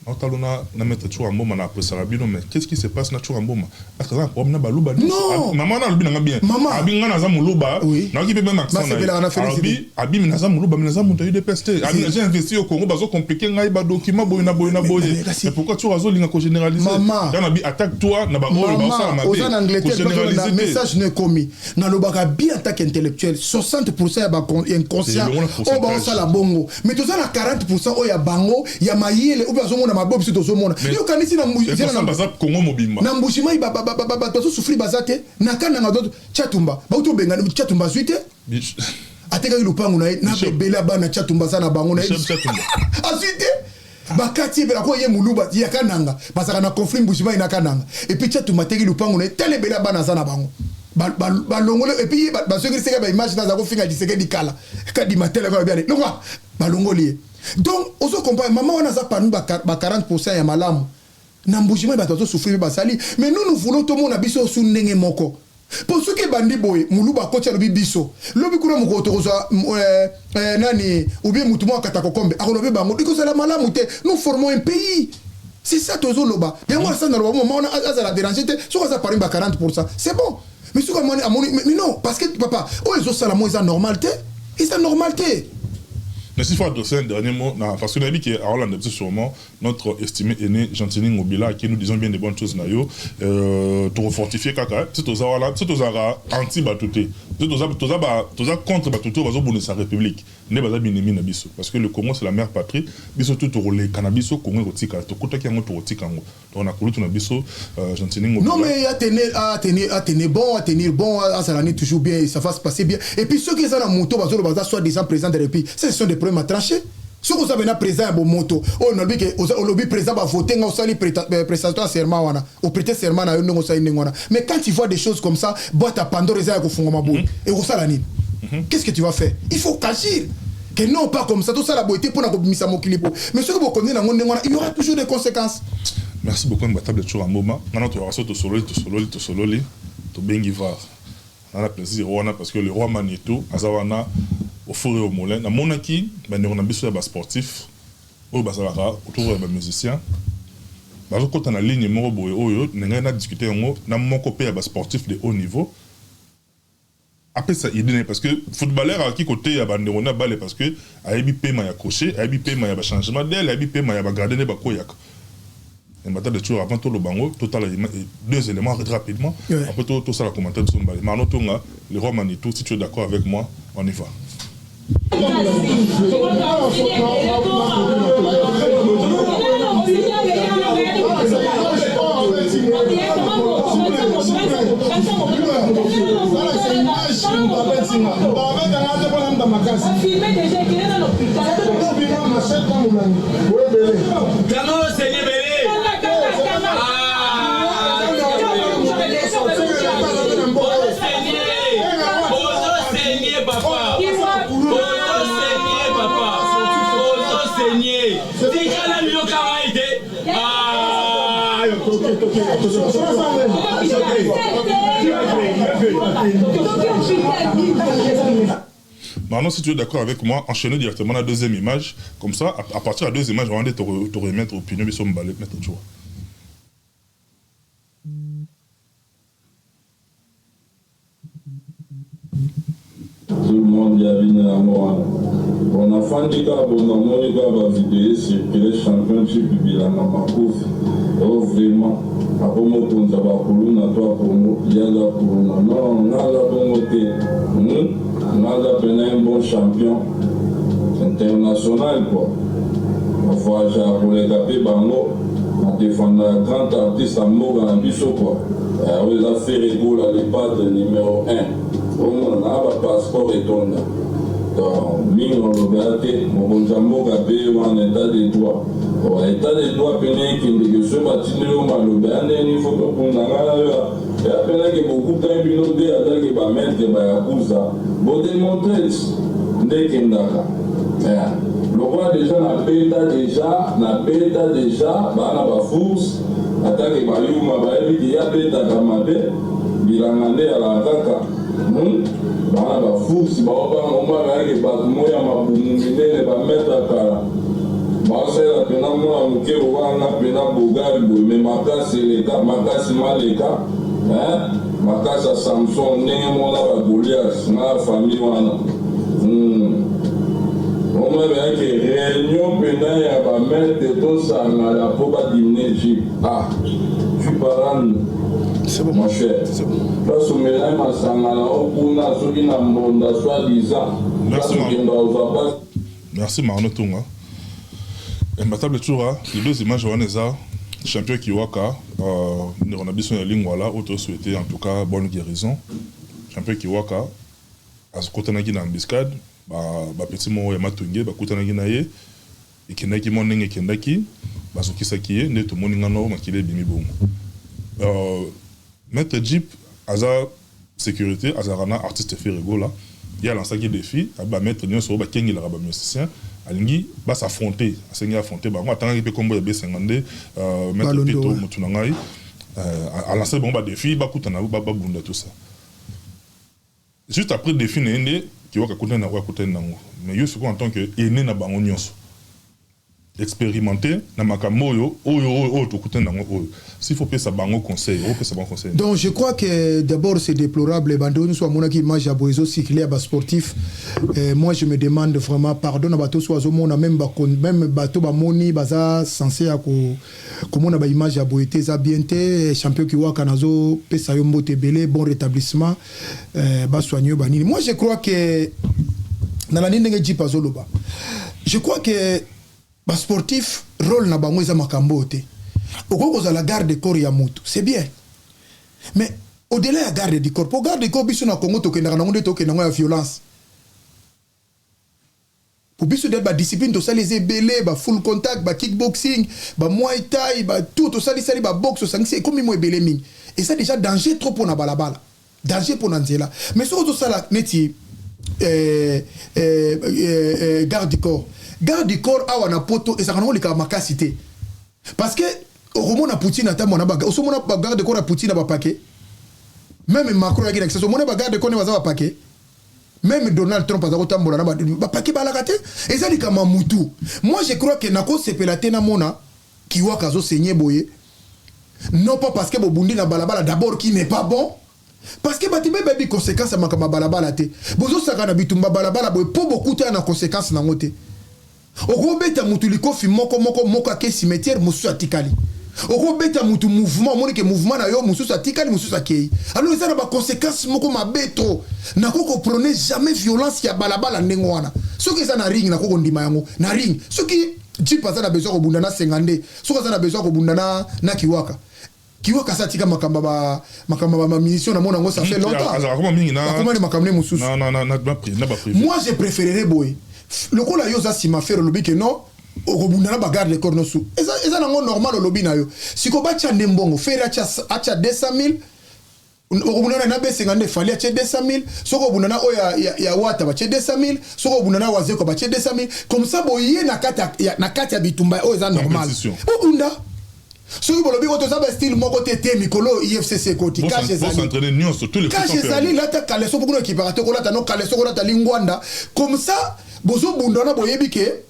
Naotalo na maître Tshoura Mboma na appréciaka bino, mais qu'est-ce qui se passe na Tshoura Mboma? Est-ce que aza na problème na baluba? Non. Mama wana alobi nanga bien. Mama. Abi nga naza moluba. Oui. Nayoki mpe même accent na ye. Basepelaka na Félix. Alobi abi mais naza moluba, mais naza moto ya UDPS te. Abi j'ai investi au Congo, bazo compliquer ngai ba document boye na boye na boye. Mais kasi- Mais pourquoi Tshoura azolinga ko généraliser? Mama. Yana bi attaque toi na ba oyo baosala Mama, mabe. oza na Angleterre, Ko généraliser na te. message no ekomi. Nalobaka bien en tant qu'intellectuel, 60% ya bainconscient C'est le oyo baosala bongo, mais toza na 40% oyo ya bango ya mayele oyo bazomona mabe, biso tozomona. Mais- Yo okanisi na Et na- baza Congo mobimba. Na Mbushimai bato bazosouffrir baza te? Na Kananga Chatumba bauti obengana Chatumba, azwi te. Atekaki lupango na ye na Bishop. bebele ya bana. Chatumba aza na bango na ye. Bishop Chatumba. Azwi te, bakati ye ko ye moluba ya Kananga, bazalaka na conflit Mbushimai na Kananga. Et puis Chatumba ateki lupango na ye, tala ebele ya bana aza na bango. Balongoli et puis ye bazongisaka baimage naza kofinga Tshisekedi kala kadima teleko biale longwa, balongoli ye. Donc ozo comprendre, mama wana aza parmi ba 40% ya malamu. Na Mbujimai bato bazosouffrir mpe basali, mais nous, nous voulons tomona biso su ndenge moko, mpo soki ebandi boye, moluba akoti, alobi biso lobi kuna, mokolo tokozwa nani ou bien mutu moko akata kokombe akolobi bango, ekozala malamu te. Nous formons un pays, c'est ça tozoloba yango. Asa naloba, mama wana azala déranger te. Soki aza parmi ba 40%, c'est bon, mais soki amoni amoni mais non, parce que papa oyo ezosala mo eza normal te, eza normal te. Mais s'il faut adresser un dernier mot, non, parce que nous avons dit qu'à Hollande, c'est sûrement notre estimé aîné Gentiny Ngobila, à qui nous disons bien de bonnes choses, nayo, pour fortifier kaka, c'est aux voilà, c'est aux anti batouté, c'est aux contre batouté, bazo bonne sa république, ne baza binemi na biso, parce que le Congo c'est la mère patrie, biso tout au cannabis au Congo rotika, to kota ki yango to rotika yango. Donc on a kulutu na biso Gentiny Ngobila. Non, mais à tenir, à tenir, à tenir bon, à tenir bon, à s'aller toujours bien, et ça va se passer bien. Et puis ceux qui sont dans moto, bazo baza soi-disant président de la République, ce sont des problèmes à trancher. Soki oza pena président ya bomoto oyo nalobi ke olobi président bavote nga, osali prestation ya serment wana, oprêter serment na yo ndenge osali ndenge wana, mais quand tu vois des choses comme ça, boîte à Pandore eza ya kofungwama boye, ekosala nini? Qu'est-ce que tu vas faire? Il faut qu'agir que non, pas comme ça, tosala boye te mpona kobimisa mokili bo. Mais soki bokondi nango ndenge wana, il y aura toujours des conséquences. Merci beaucoup, Mbatable Tshoura Mboma. Maintenant, tu vas tosololi, tosololi, tosololi, tobengi VAR. Na plaisir wana parce que le roi Manitou aza wana au four et au moulin. Namonaki bandeko na biso ya basportif oyo bazalaka autour ya bamusicien, bazokɔta na ligne moko boye oyo ndenge na discute yango na moko mpe ya basportif de haut niveau, apesa idée na ye, parce que footballeur akoki koteya bandeko na bale, parce que ayebi pema ya crochet, ayebi pema ya bachangement d'aile, ayebi pema ya bagardien nde bakoyaka. Imbatable toujours, avant toloba yango, totala deux éléments rapidement. Après tosala commentaire biso mibale. Marno Tonga, le roi Manitou, si tu es d'accord avec moi, on y va. Comment Seigneur Belé? Ozo Seigneur papa. Ozo Seigneur papa. Ozo Seigneur. Tikala miyoka ngai te. Ah. Maintenant, si tu es d'accord avec moi, enchaînez directement la deuxième image. Comme ça, à partir de la deuxième image, on va te remettre opinion, biso mibale, mettre tu vois. Tout le monde ya bino yango wana. Bon, nafandi kaka bo, namoni kaka bavideo circule, champion Jeep Bilanga Makofi oyo vraiment akomokonza bakuluna to ya Congo, ye aza kuluna. Non, nga aza bongo te. Nga aza pena un bon champion international quoi, bavoyage ya koleka mpe bango, nadefendaka grand artiste ya mboka na biso quoi. Oyo eza Ferre Gola, le padre numéro 1. Omona na bapasseport etonda. Donc mingi olobela te, mokonzi ya mboka mpe wana état de droit. Bon, état de droit pene ekendeke soki batindeli yo maloba ya ndeni, fo tokunda ngai na yo ya penake bokutani bino te, atake bamaître bayakuza bodemontre nde ekendaka. Lokola déjà nabeta, déjà nabeta, déjà baa na baforce, atake bayuma bayebi ke ya betaka mabe, bilanga nde alaka kaka. Baa na baforce, baobanga omaka yake bato moya mabumu minene, bamaître kala. Baosalela pena mwana moke lokola nga pena bogari boye mais makasi eleka makasi maleka hein makasi ya Samson ndenge moko na ba Goliath nga na famille wana hum omona pena ke reunion pena ya ba maitre tosangana po ba diminuer jeep ah tu parles mon cher place omelaki masanga na yo kuna soki na mbonda soit disant place okenda ozwa basi. Merci Marno Tunga. Imbattable Tshoura, les deux images wana eza champion Kiwaka euh, ndeko na biso ya Lingwala oyo to souhaiter en tout cas bonne guérison. Champion Kiwaka akotanaki na embuscade ba, ba petit moko ya Matonge bakutanaki na ye ekendaki mwa ndenge ekendaki bazokisaki ye nde tomoni ngano makila ebimi bongo. Euh, Maître Jeep aza securite azalaka na artiste Ferre Gola ye a lancaki defi abi ba maitre nionso oyo ba kengelaka ba musiciens alingi ba s'affronter asengi affronter bango atangaki pe kombo ya Besenga nde maitre Pito mutu na ngai a lancaki bango ba defi bakutana ba bunda tout ça juste après defi na ye nde Kiwaka akutani na oyo akutani nango mais yo sikoyo en tant que aine na bango nionso Experimente na makambo oyo oyo oyo oyo tokutani nango oyo s'il faut pesa bango conseil oko pesa bango conseil nini? Donc je crois que d'abord c'est deplorable ba ndeko nionso bamonaki image ya boye ezo circuler ya ba sportifs moi je me demande vraiment pardon na bato oyo bazomona meme ba meme bato bamoni baza sense ya ko komona ba image ya boye te eza bien te champion Kiwaka nazo pesa yo mbote ebele bon retablissement ba soigner yo ba nini moi je crois que nalandi ndenge Jeep azoloba je crois que ba sportif role na bango eza makambo oyo te okoki kozala garde corps ya mutu c'est bien mais au delà ya garde du corps po garde du corps biso na Congo tokendaka nango nde tokenda yango ya violence Po biso dejà ba discipline tosali eza ebele ba full contact ba kick boxing ba muay thai ba tout tosali sali ba boxe osangisi ekomi mua ebele mingi eza dejà danger trop pona balabala danger pona nzela mais soki ozo sala neti eh, eh, eh, garde du corps garde du corps awa na poto ezalaka nango likaba makasi te parce que okomona Poutine ata mwana ba osomona ba garde corps ya Poutine na ba paquet meme Macron yaki na kisasa omona ba garde corps ne baza ba paquet. Meme Donald Trump aza kotambola na ba ba paquet balaka te eza likambo ya mutu moi je crois que nako sepela te namona Kiwaka azo saigner boye non pas parce que bobundi na balabala d'abord qui n'est pas bon parce que batu be bayebi consequence ya makambo ya balabala te bozo sakana bitumba balabala boye po bokutana na consequence nango te. Okobeta mutu likofi moko moko moko ake cimetière mosusu atikali. Okobeta mutu mouvement omoni ke mouvement na yo mosusu atikali mosusu akeyi. Alors eza na ba consequences moko mabe trop. Nako ko prone jamais violence ya balabala ndenge wana. Soki eza na ring nako kondima yango na ring. Soki Jeep aza na besoin ya kobunda na Sengande, soki aza na besoin ya kobunda na na Kiwaka. Kiwaka asi atika makambo ya ba makambo ya ba munitions na mona yango ça fait longtemps. Azalaka mingi na akoma na makambo ne mosusu. Na na na na na ba privé. Moi je préférerais boye. Lokola yo oza sima Ferre olobi que non okobunda na ba garde corps nosu. Eza eza nango normal olobi na yo. Siko batia nde mbongo Ferre atia atia 200 000 okobunda na na Besenga nde Fally atie 200 000 soki obunda na oyo ya, ya, ya Wata batie 200 000 soki obunda na Wazekwa batie 200 000 comme ça boye na kati ya, na kati ya bitumba oyo eza normal. Bobunda. Soki bolobi ko toza ba style moko te te mikolo oyo IFCC ekoti cash ezali cash ezali lata caleçon po kuna ekipaka te okolata no caleçon okolata lingwanda comme ça bozo bunda wana boyebi ke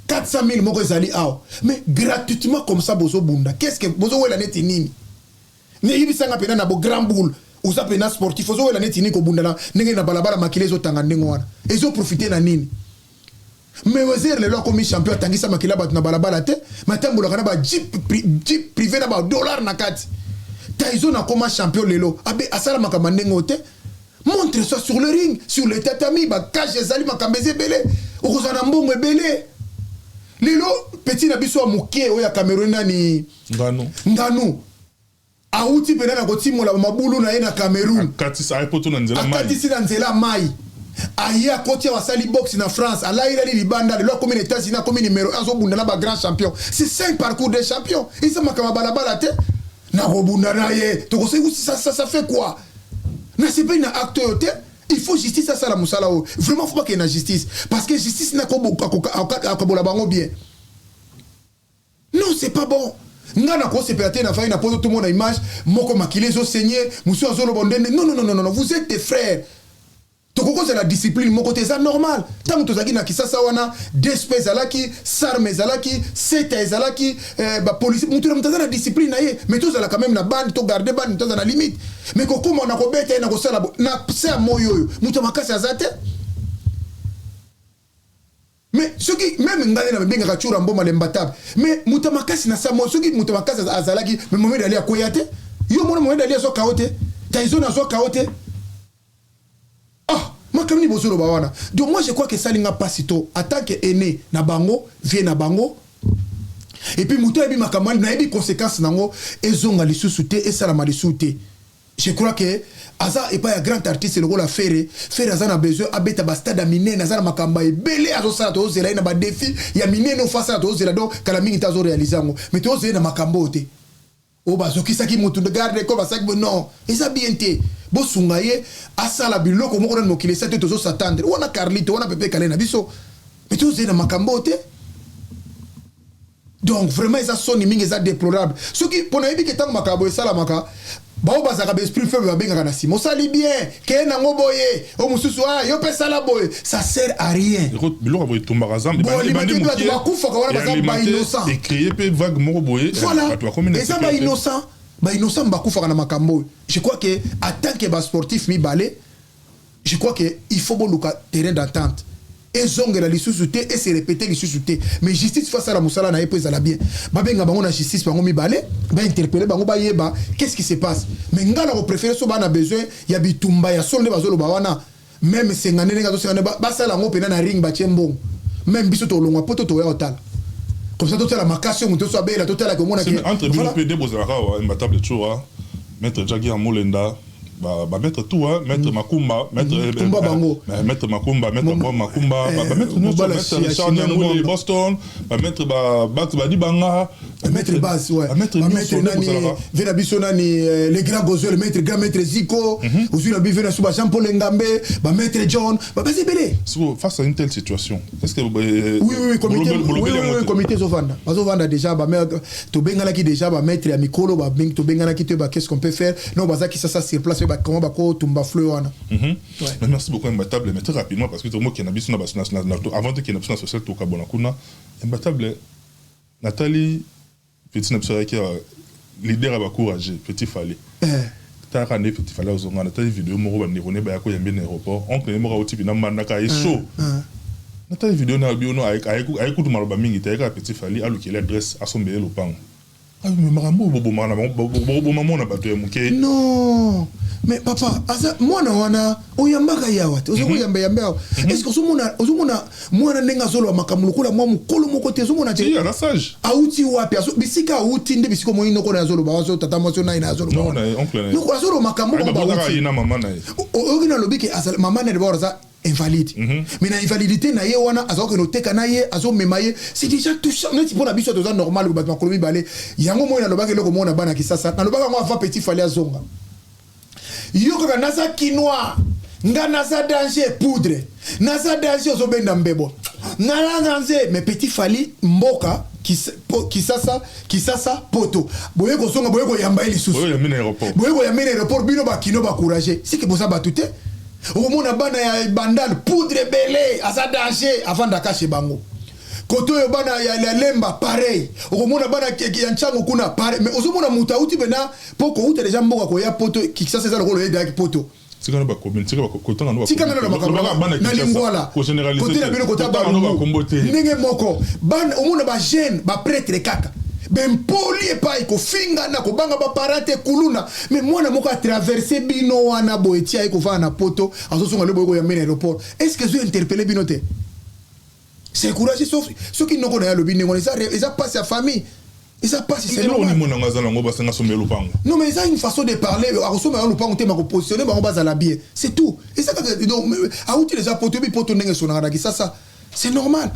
400 000 moko ezali awa mais gratuitement comme ça bozo bunda qu'est-ce que bozo wela neti nini ne yebisa nga pena na bo grand boule oza pena sportif ozo wela neti nini kobunda na ndenge na balabala makila ezo tanga ndenge wana ezo profiter na nini Mayweather lelo akomi champion atangisa makila bato na balabala te mais atambolaka na ba jeep, jeep privé na ba dollars na kati. Tyson akoma champion lelo abe asala makambo ya ndenge oyo te. Montre soit sur le ring, sur le tatami, ba cage ezali makambo eza ebele. Okozala na mbongo ebele. Lelo petit na biso ya moke oyo ya Cameroun nani? Ngannou. Ngannou. Awuti pena na kotimola ba mabulu na ye na Cameroun. Akatisi aye poto na nzela mayi. Akatisi na nzela mayi. Aye akoti awa asali boxe na France, alayilali libanda, lelo akomi na Etats-Unis akomi numero 1 azobunda na ba grands champions. C'est ça un parcours de champion. Eza makambo ya balabala te. Nakobunda na ye. Tokoseki ça, ça, ça fait quoi? Nasepeli na acte oyo te. Il faut justice asala mosala oyo. Vraiment faut bakende na justice parce que justice nde akokabola bango bien. Non c'est pas bon nga nako sepela te na fandi na poto tomona image moko makila ezo saigne mususu azo loba ndende non non non non vous etes des frères. Tokoki kozala discipline moko te, eza normal. Ntango tozalaki na Kisasa wana, DSP ezalaki, SARM ezalaki, SETA ezalaki, bapolisi, moto na moto aza na discipline na ye. Mais tozala quand même na bande, togarde bande, moto aza na limite. Mais kokóma na kobeta ye, na kosala na se ya moi oyo, moto ya makasi aza te. Mais soki même ngai na babengaka Tshoura Mboma l'imbattable, mais moto ya makasi na sa moi, soki moto ya makasi azalaki, mais Mohamed Ali akweya te. Yo mona Mohamed Ali azwa KO te, Tyson azwa KO te. Ah, makambo nini bozoloba wana? Donc moi, je crois que esalinga mpasi to en tant que aîné na bango, vie na bango, et puis moto ayebi makambo ali, nayebi conséquence nango, ezonga lisusu te, esalama lisusu te. Je crois que aza epai ya grand artiste lokola Ferre. Ferre aza na besoin abeta bastade ya minene, aza na makambo ebele azosala. Tozozela ye na badéfis ya minene ofo asala, tozozela. Donc kala mingi te azoréaliser yango, mais tozozela ye na makambo oyo te, oyo bazokisaki motu garde ko basalaki. Non, eza bien te. Bosunga ye asala biloko moko nani mokili esa te. Tozosatendre wana Carlito wana, Pepe Kale na biso, mais tozozela na makambo oyo te. Donc vraiment eza soni mingi, eza déplorable. Soki mpo nayebi ke ntango makambo esalamaka, bao bazalaka baesprit faible, babengaka na nsima: "Osali bien, keye nango boye." O mosusu: "Ah, yo mpe sala boye." Ça sert à rien. Biloko boye etumbaka zambe. Bato bakufaka wana baza bainnocent. Ecréer mpe vague moko boye. Voilà, eza bainnocent, bainnocent bakufaka na makambo oyo. Je crois que en tant que basportif mibale, je crois que il faut boluka terrain d'entente, ezongela lisusu te, ese répéter lisusu te. Mais justice faut asala mosala na ye mpo ezala bien. Babenga bango na justice, bango mibale, bainterpeller bango, bayeba qu'est-ce qui se passe. Mais ngai na kopréférer, so bana besoin ya bitumba ya solo nde bazoloba wana, même senga ndenge azosenga, basala yango mpena na ring, batie mbongo. Même biso tolongwa po to toya kotala comme ça, totala makasi oyo moto so abela, totalaka omonaki. Entre bino mpe nde bozalaka awa, imbattable Tshoura, maître Jaki ya Molenda, ba maître tout, hein, maître Makumba, maître Kumba bango. Maître Makumba, maître Bob Makumba, ba maître nyonso, maître Richard Nyangole Boston, ba maître ba Bax Badibanga. Maître Bas, ouais. Ba maître nyonso nani ve na biso, nani, le grand Gozo, le maître, grand maître Zico, ozwi na bi ve na so ba Jean Paul Ngambe, ba maître John, ba baza ebele. So face à une telle situation, est-ce que Oui, comité, oui, comité ezovanda, bazovanda déjà. Ba tobenganaki déjà ba maître ya mikolo, ba tobenganaki te ba qu'est-ce qu'on peut faire. Non, bazaki sasa sur place, ba comment bakotumba fleu wana. Ouais. Merci beaucoup, Imbattable. Mais très rapidement, parce que tout le monde qui a avant que na social tokabona kuna, Imbattable, Nathalie petit na biso ayaki leader ya bacourage, Petit Fally. Talaka nde Petit Fally azonga, natali video moko, bandeko ne baya koyambe na aéroport, oncle ne moko auti mpena mbandaka ye chaud. Natali video na bino, aye kutu maloba mingi te, ayekaka Petit Fally alukeli adresse, asombele lopango. Makambo oyo boboma mona bato ya moke. Non, mais papa, aza mwana wana, oyambaka ye awa te, oza koyamba yambe awa. Est ce que ozomona, ozomona mwana ndenge azoloba makambo lokola mwa mokolo moko te? Ozomona te? Aza sage. Auti wapi? Bisika auti nde bisika omoni noko na azoloba, azo tata mwasi oyo nai na azoloba, azoloba makambo. Oyoki nalobi ke mama na d'abord aza invalide, mais na invalidité na ye wana, aza kokende oteka na ye, azomema ye. C'est déjà touchant. Neti mpo na biso toza normal, bato makolo mibale yango. Moi nalobaki eloko moko na bana Kisasa, nalobaki yango avant Petit Fally azonga. Yo kaka naza kinois, nga naza danger, poudre, naza danger, ozobenda mbebo, naza danger. Mais Petit Fally, mboka Kisasa, Kisasa poto, boye kozonga, boye koyamba ye lisusu, boye koyamba ye na aéroport. Bino bakino bacourage, sike boza bato te. Okomona bana ya Bandal, poudre ebele, aza danger, avandaka chez bango. Kote oyo bana ya Lemba, pareil. Okomona bana ya Ntyango kuna, pareil. Mais ozomona moto auti mpena mpo kouta deja mboka koya poto, Kisasa eza lokola oyedaki poto. Tikana bacommune, tika kotanga. Tikana na makambo na Lingwala, kote na bino, kota Barumbu, ndenge moko. Bana omona bajeune, baprêtre kaka bempoli epai kofingana, kobanga baparent te, kuluna. Mais mwana moko atraverse bino wana boye, tia ye kovanda na poto, azozonga le boye koyambe na aéroport. Est ce que ezo interpeller bino te? C'est courage. Soki noko na ye alobi ndenge wana, eza pasi ya famille, eza pasi, c'est normal. Monango aza nango, basenga somba lopango. Non, mais eza une façon de parler. Akosomba yango lopango te, makopositionne bango, bazala bien, c'est tout. Eza kaka donc auti déjà poto, oyebi poto ndenge esonaka na Kisasa, c'est normal.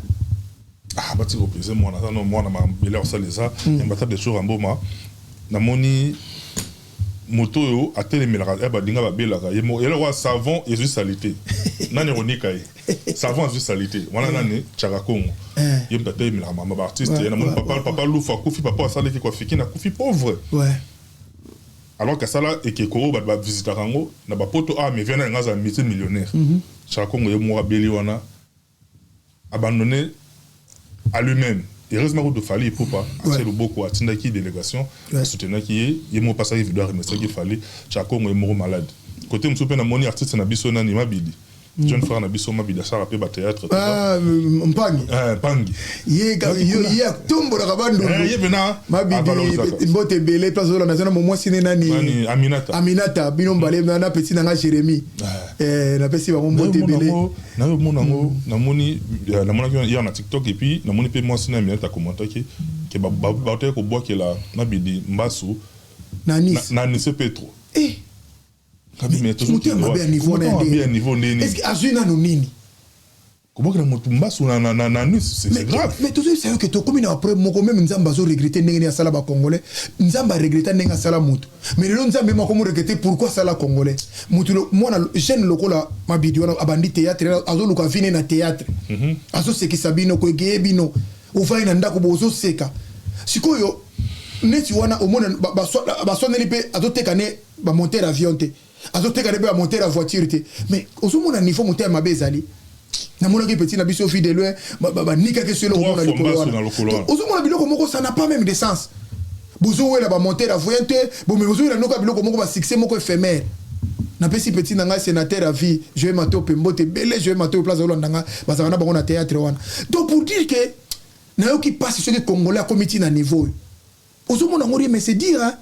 Ah, batika kopese mwana, aza no mwana, mabele akosala. Eza Imbattable Tshoura Mboma. Namoni moto oyo atelemelaka ya balinga, babelaka ye moko eloko ya savon ezwi saleté, nani ekonika ye? Savon azwi saleté wana, nani? Chaka Kongo. Ye moto atelemelaka mama baartiste. Ye namoni papa Lufu akufi, papa asalaki kwafiki, nakufi pauvre. Alors qu'asala ekeko oyo bato bavisitaka yango na bapoto, ah, mais vieux na nga azala multimillionnaire. Chaka Kongo ye moko abeli wana, abandonné à lui-même. Heureusement kutu Fally Ipupa atie loboko, atindaki délégation, asoutenaki ye. Ye moko pasaki video, aremerciaki Fally. Chaka Kongo ye moko malade. Côté mosusu mpe namoni artiste na biso nani, Mabidi, jeune frère na biso Mabidi, asalaka mpe bathéâtre. Ah, Mpangi. Mpangi. Ye atombolaka bandundu. Ye mpena. Mabidi, mbote ebele place ozolanda zana. Mwasi ne nani? Nani, Aminata. Aminata, bino mbale na petit na nga Jérémi, napesi bango mbote ebele. Nayomona yango, namoni, namonaki hier na TikTok et puis namoni mpe mwasi na Aminata akommentaki ke bautaki kobwakela Mabidi mbasu. Na Nice. Na Nice Petro. Moto mabe ya niveau na ya niveau ndeni? Est-ce que azwi nanu nini? Kobwakela motu mbasu na Nice, c'est grave. Mais tozoyebisa yo ke tokomi na baproblème moko. Même Nzambe azoregretter ndenge nini asala bacongolais. Nzambe aregreta ndenge asala motu, mais lelo Nzambe moko moregretter pourquoi asala Congolais. Motu mwana jeune lokola Mabidi wana abandi théâtre, azoluka vie na théâtre, azosekisa bino, koegeye bino, ovai na ndako bo ozoseka. Sikoyo neti wana omona baswaneli mpe, azoteka ne bamonter avion te, azoteka ne mpe bamonter ya voiture te, mais ozomona niveau moto ya mabe ezali. Namonaki petit na biso Vue de Loin, banikaki so eloko mona likolo wana. Ozomona biloko moko, ça n'a pas même de sens. Bozowela bamonter avion te, bome bozowela noka biloko moko, basuccès moko éphémère. Napesi petit na ngai sénateur à vie Joe Mato mpe mbote ebele. Joe Mato, place olanda nga, bazalaka na bango na théâtre wana. Donc pour dire que nayoki mpasi soki Congolais akomi ti na niveau oyo ozomona yango rie. Mais c'est dire, hein?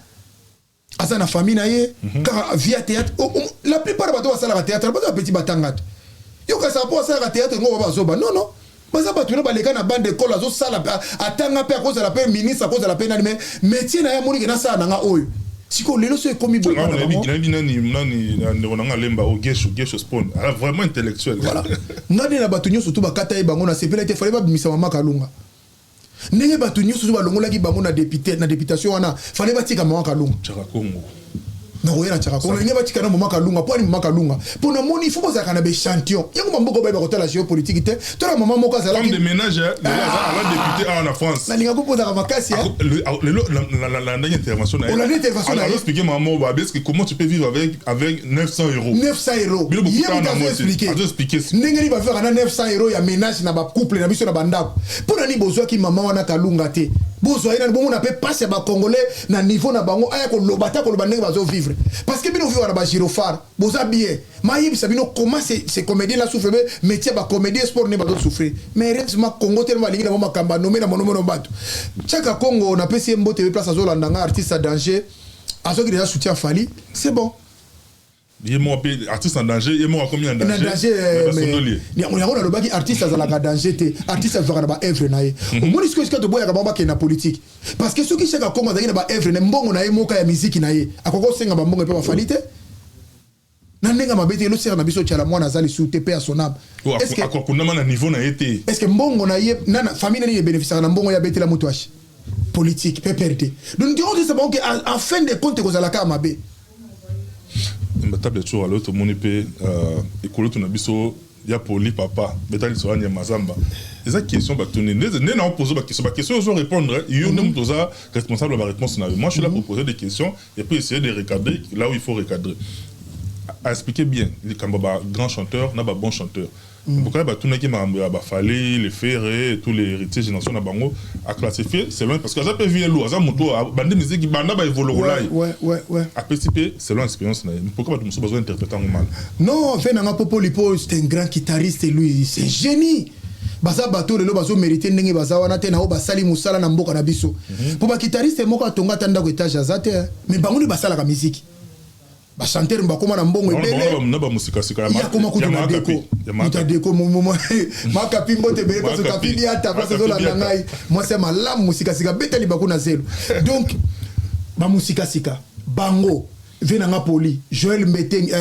Aza na famille na ye kaka via théâtre. La plupart ya bato basalaka théâtre, bato bapeti batanga te. Yo kasaka mpo basalaka théâtre ngo bazoba? Non, non, baza bato no baleka na bande école, azosala, atanga mpe, akozala mpe ministre, akozala mpe nani, mais métier na ye amonike nasala na nga oyo. Sikoyo lelo so ekomi boye. Nayebi nani nani, ndeko na nga Lemba o Gesho, Gesho Spon, vraiment intellectuel. Voilà, nga nde na bato nyonso to bakata ye bango, nasepela te. Fallait babimisa mama Kalunga ndenge bato nyonso so balongolaki bango na député, na députation wana. Fallait batika mama Kalunga. Chaka Kongo. Nakoya na Chaka Kongo, ndenge batika na mama Kalunga. Mpo ani mama Kalunga? Mpo namoni ifo bozalaka na baéchantillon yango. Bamboka bayeba kotala géopolitique te. To na mama moko azalaki femme de ménage, aza député awa na France. Nalingaka mpozaka makasi. Lelo nalandaki intervention na ye. Olandi intervention na ye? Expliquer mama moko babe que comment tu peux vivre avec 900 euros. 900 euros, ye moto azo expliquer ndenge nini bavivaka na 900 euros ya ménage na bacouple na biso na bandako. Mpo na nini bozwaki mama wana Kalunga te? Bozwa ye nani, bomona mpe pasi ya bacongolais na niveau na bango, aya koloba ta koloba ndenge bazovivre, parce que bino vivre na bagyrophare, boza bien. Mayebisa bino comment ces comédiens là souffre, métier ya bacomédien, sport nde bazosouffrir. Mais heureusement Congo telema, balingi na bango makambo anome na monomono bato. Tiaka Congo, napesi ye mbote place azolanda nga, artiste ya danger, azwaki déjà soutien Fally, c'est bon. Ye moko mpe artiste en danger, ye moko akomi en danger. Danger, yango nalobaki, artiste azalaka danger te, artiste azwaka na baœuvre na ye. Omoni sikoyo esika toboyaka bango bakende na politique, parce que soki Chaka Kongo azalaki na baœuvre na mbongo na ye moko ya miziki na ye, akoki kosenga bambongo mpe bafali te na ndenge mabe te. Eloseka na biso Tiala mwana aza lisusu te, mpe ya sonab. Akokundama na niveau na ye te. Est ce que mbongo na ye, nana famille nani ebénéficiaka na mbongo ye abetela moto ashi politique PPRD? Donc dirons que bango ke en fin de compte ekozala kaka mabe. Batable tour alo, tomoni mpe ekolo na biso ya poli papa beta lisolo ya Mazamba. Eza question batuni nde na opose baquestion, baquestion ozo répondre yo nde moto oza responsable ya baréponse na yo. Moi, je suis là pour poser des questions et puis essayer de recadrer là où il faut recadrer, à expliquer bien likambo ba grand chanteur na ba bon chanteur. Pourquoi batunaki makambo ya baFally, les Ferre, tous les héritiers, génération na bango, aclassifié selon, parce que aza mpe vie lo, aza moto bande musique banda baevoloko. Apesi mpe selon expérience na ye. Pourquoi bato mosusu bazo interpréter yango mal? Non, fe nanga Popolipo, c'est un grand guitariste, lui c'est génie. Baza bato lelo bazomérite ndenge baza wana te na oyo basali mosala na mboka na biso. Mpo baguitariste moko atonga ata ndako étage aza te, mais bango nde basalaka miziki. Bachanteur bakóma na mbongo ebele. Na bamusikasika. Yakoma kutu na deko, moto ya deko Makapi, mbote ebele place Kapi Diata, place ezolanda ngai, mwasi ya malamu, mosikasika beta libaku na zelo. Donc bamusikasika bango, vie nanga poli Joel Mbetenge,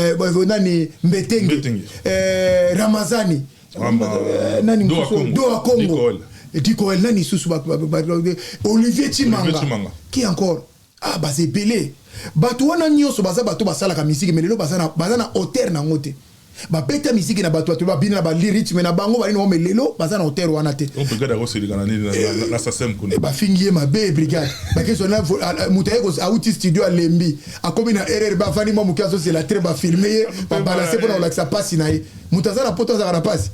nani, Mbetenge, Ramazani, nani mosusu, Doa Congo, Dikoel, nani susu, Olivier Chimanga, qui encore? Ah, baza ebele. Bato wana nyonso baza bato basalaka misiki, mais lelo baza na hauteur nango te. Babeta miziki na bato, bato babina na barythme na bango, banini. Mais lelo baza na hauteur wana te. Brigade akosilika na nini na SACEM kuna? Bafingi ye mabe. Brigade bakeso na moto aye, auti studio, alembi, akomi na erreur, bafandi mwa moke, azozela tre bafilme ye, babalance mpona kolakisa mpasi na ye. Moto aza na poto, azalaka na mpasi,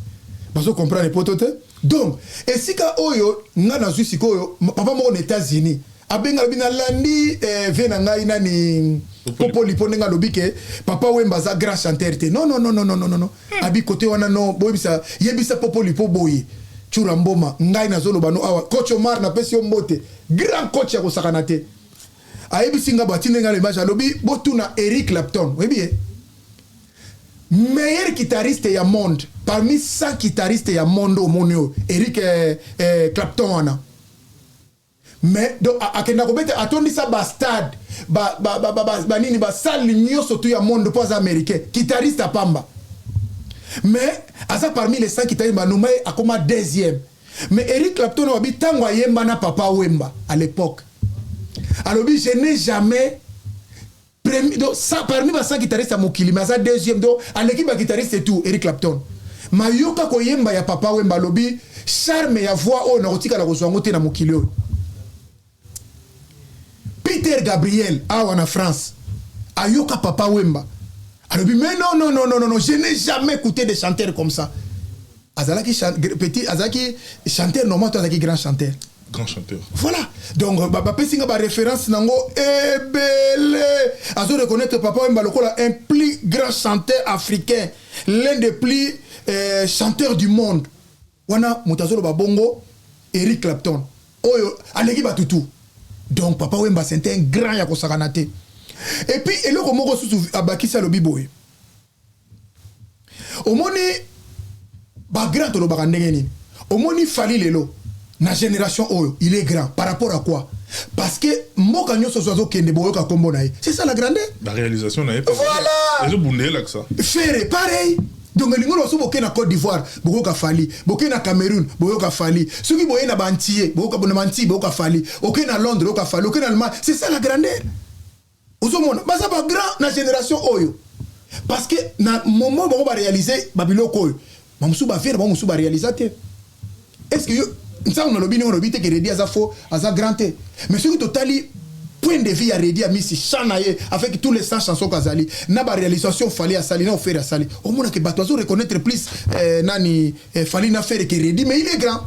bazocomprendre poto te. Donc esika oyo nga nazwi sikoyo, papa moko na États-Unis abenga, alobi: "Nalandi ve na ngai nani, Popolipo, ndenge alobi ke Papa Wemba aza grand chanteur te. Non, non, non, non, non, non, non." Abi kote wana no, boyebisa, yebisa Popolipo boye: Tshoura Mboma, ngai nazoloba no awa. Coach Omar, napesi yo mbote, grand coach ya kosakana te. Ayebisi nga bo, atindi ngai image, alobi: "Botuna Eric Clapton." Oyebi ye, meilleur guitariste ya monde, parmi 100 guitariste ya monde. Omoni oyo Eric Clapton wana, mais donc akenda kobeta, atondisa bastade, banini, basalle nyonso tu ya monde, mpo aza américain, guitariste apamba, mais aza parmi les 100 guitaristes, banoma ye, akoma deuxième. Mais Eric Clapton alobi, ntango ayemba na Papa Wemba à l'époque, alobi: "Je n'ai jamais premier, donc ça, parmi ba 100 guitaristes ya mokili, mais aza deuxième, donc aleki baguitariste et tout." Eric Clapton mayoka koyemba ya Papa Wemba, alobi: "Charme ya voix oyo, nakotikala kozwa yango te na mokili oyo." Peter Gabriel awa na France ayoka Papa Wemba, alobi: "Mais non, non, non, non, non, non, je n'ai jamais écouté des chanteurs comme ça." Azalaki petit, azalaki chanteur normal to azalaki grand chanteur? Grand chanteur. Voilà. Donc bapesi nga baréférence nango ebele. Azo reconnaître Papa Wemba lokola un plus grand chanteur africain, l'un des plus chanteurs du monde. Wana moto azoloba bongo, Eric Clapton oyo aleki batutu. Donc Papa Wemba, c'était un grand ya kosakana te. Et puis eloko moko susu abakisi, alobi boye: omoni bagrand, tolobaka ndenge nini? Omoni Fally lelo na génération oyo, il est grand par rapport à quoi? Parce que mboka nyonso so azokende, boyoka nkombo na ye. C'est ça la grandeur. La réalisation na ye. Voilà. Ezobunda, elakisa. Ferre pareil. Donc elingi oloba, so boke na Côte d'Ivoire, bokoyoka Fally, boke na Cameroun, boyoka Fally, soki boye na bantie, boyoka na banti, boyoka Fally, oke na Londres, boyoka Fally, oke na Allemagne. C'est ça la grandeur. Ozomona baza bagrand na génération oyo, parce que na moment bango baréalise babiloko oyo, bamosusu bavere, bango mosusu baréalisa te. Est ce que yo ntango nalobi ndenge olobi te ke Reddy aza faux, aza grand te, mais soki totali point de vue ya Reddy Amisi, chant na ye avec tous les 100 chansons kazali na baréalisation Fally asali na Ferre asali, omonake bato azo reconnaître plus nani, Fally na Ferre que Reddy, mais il est grand.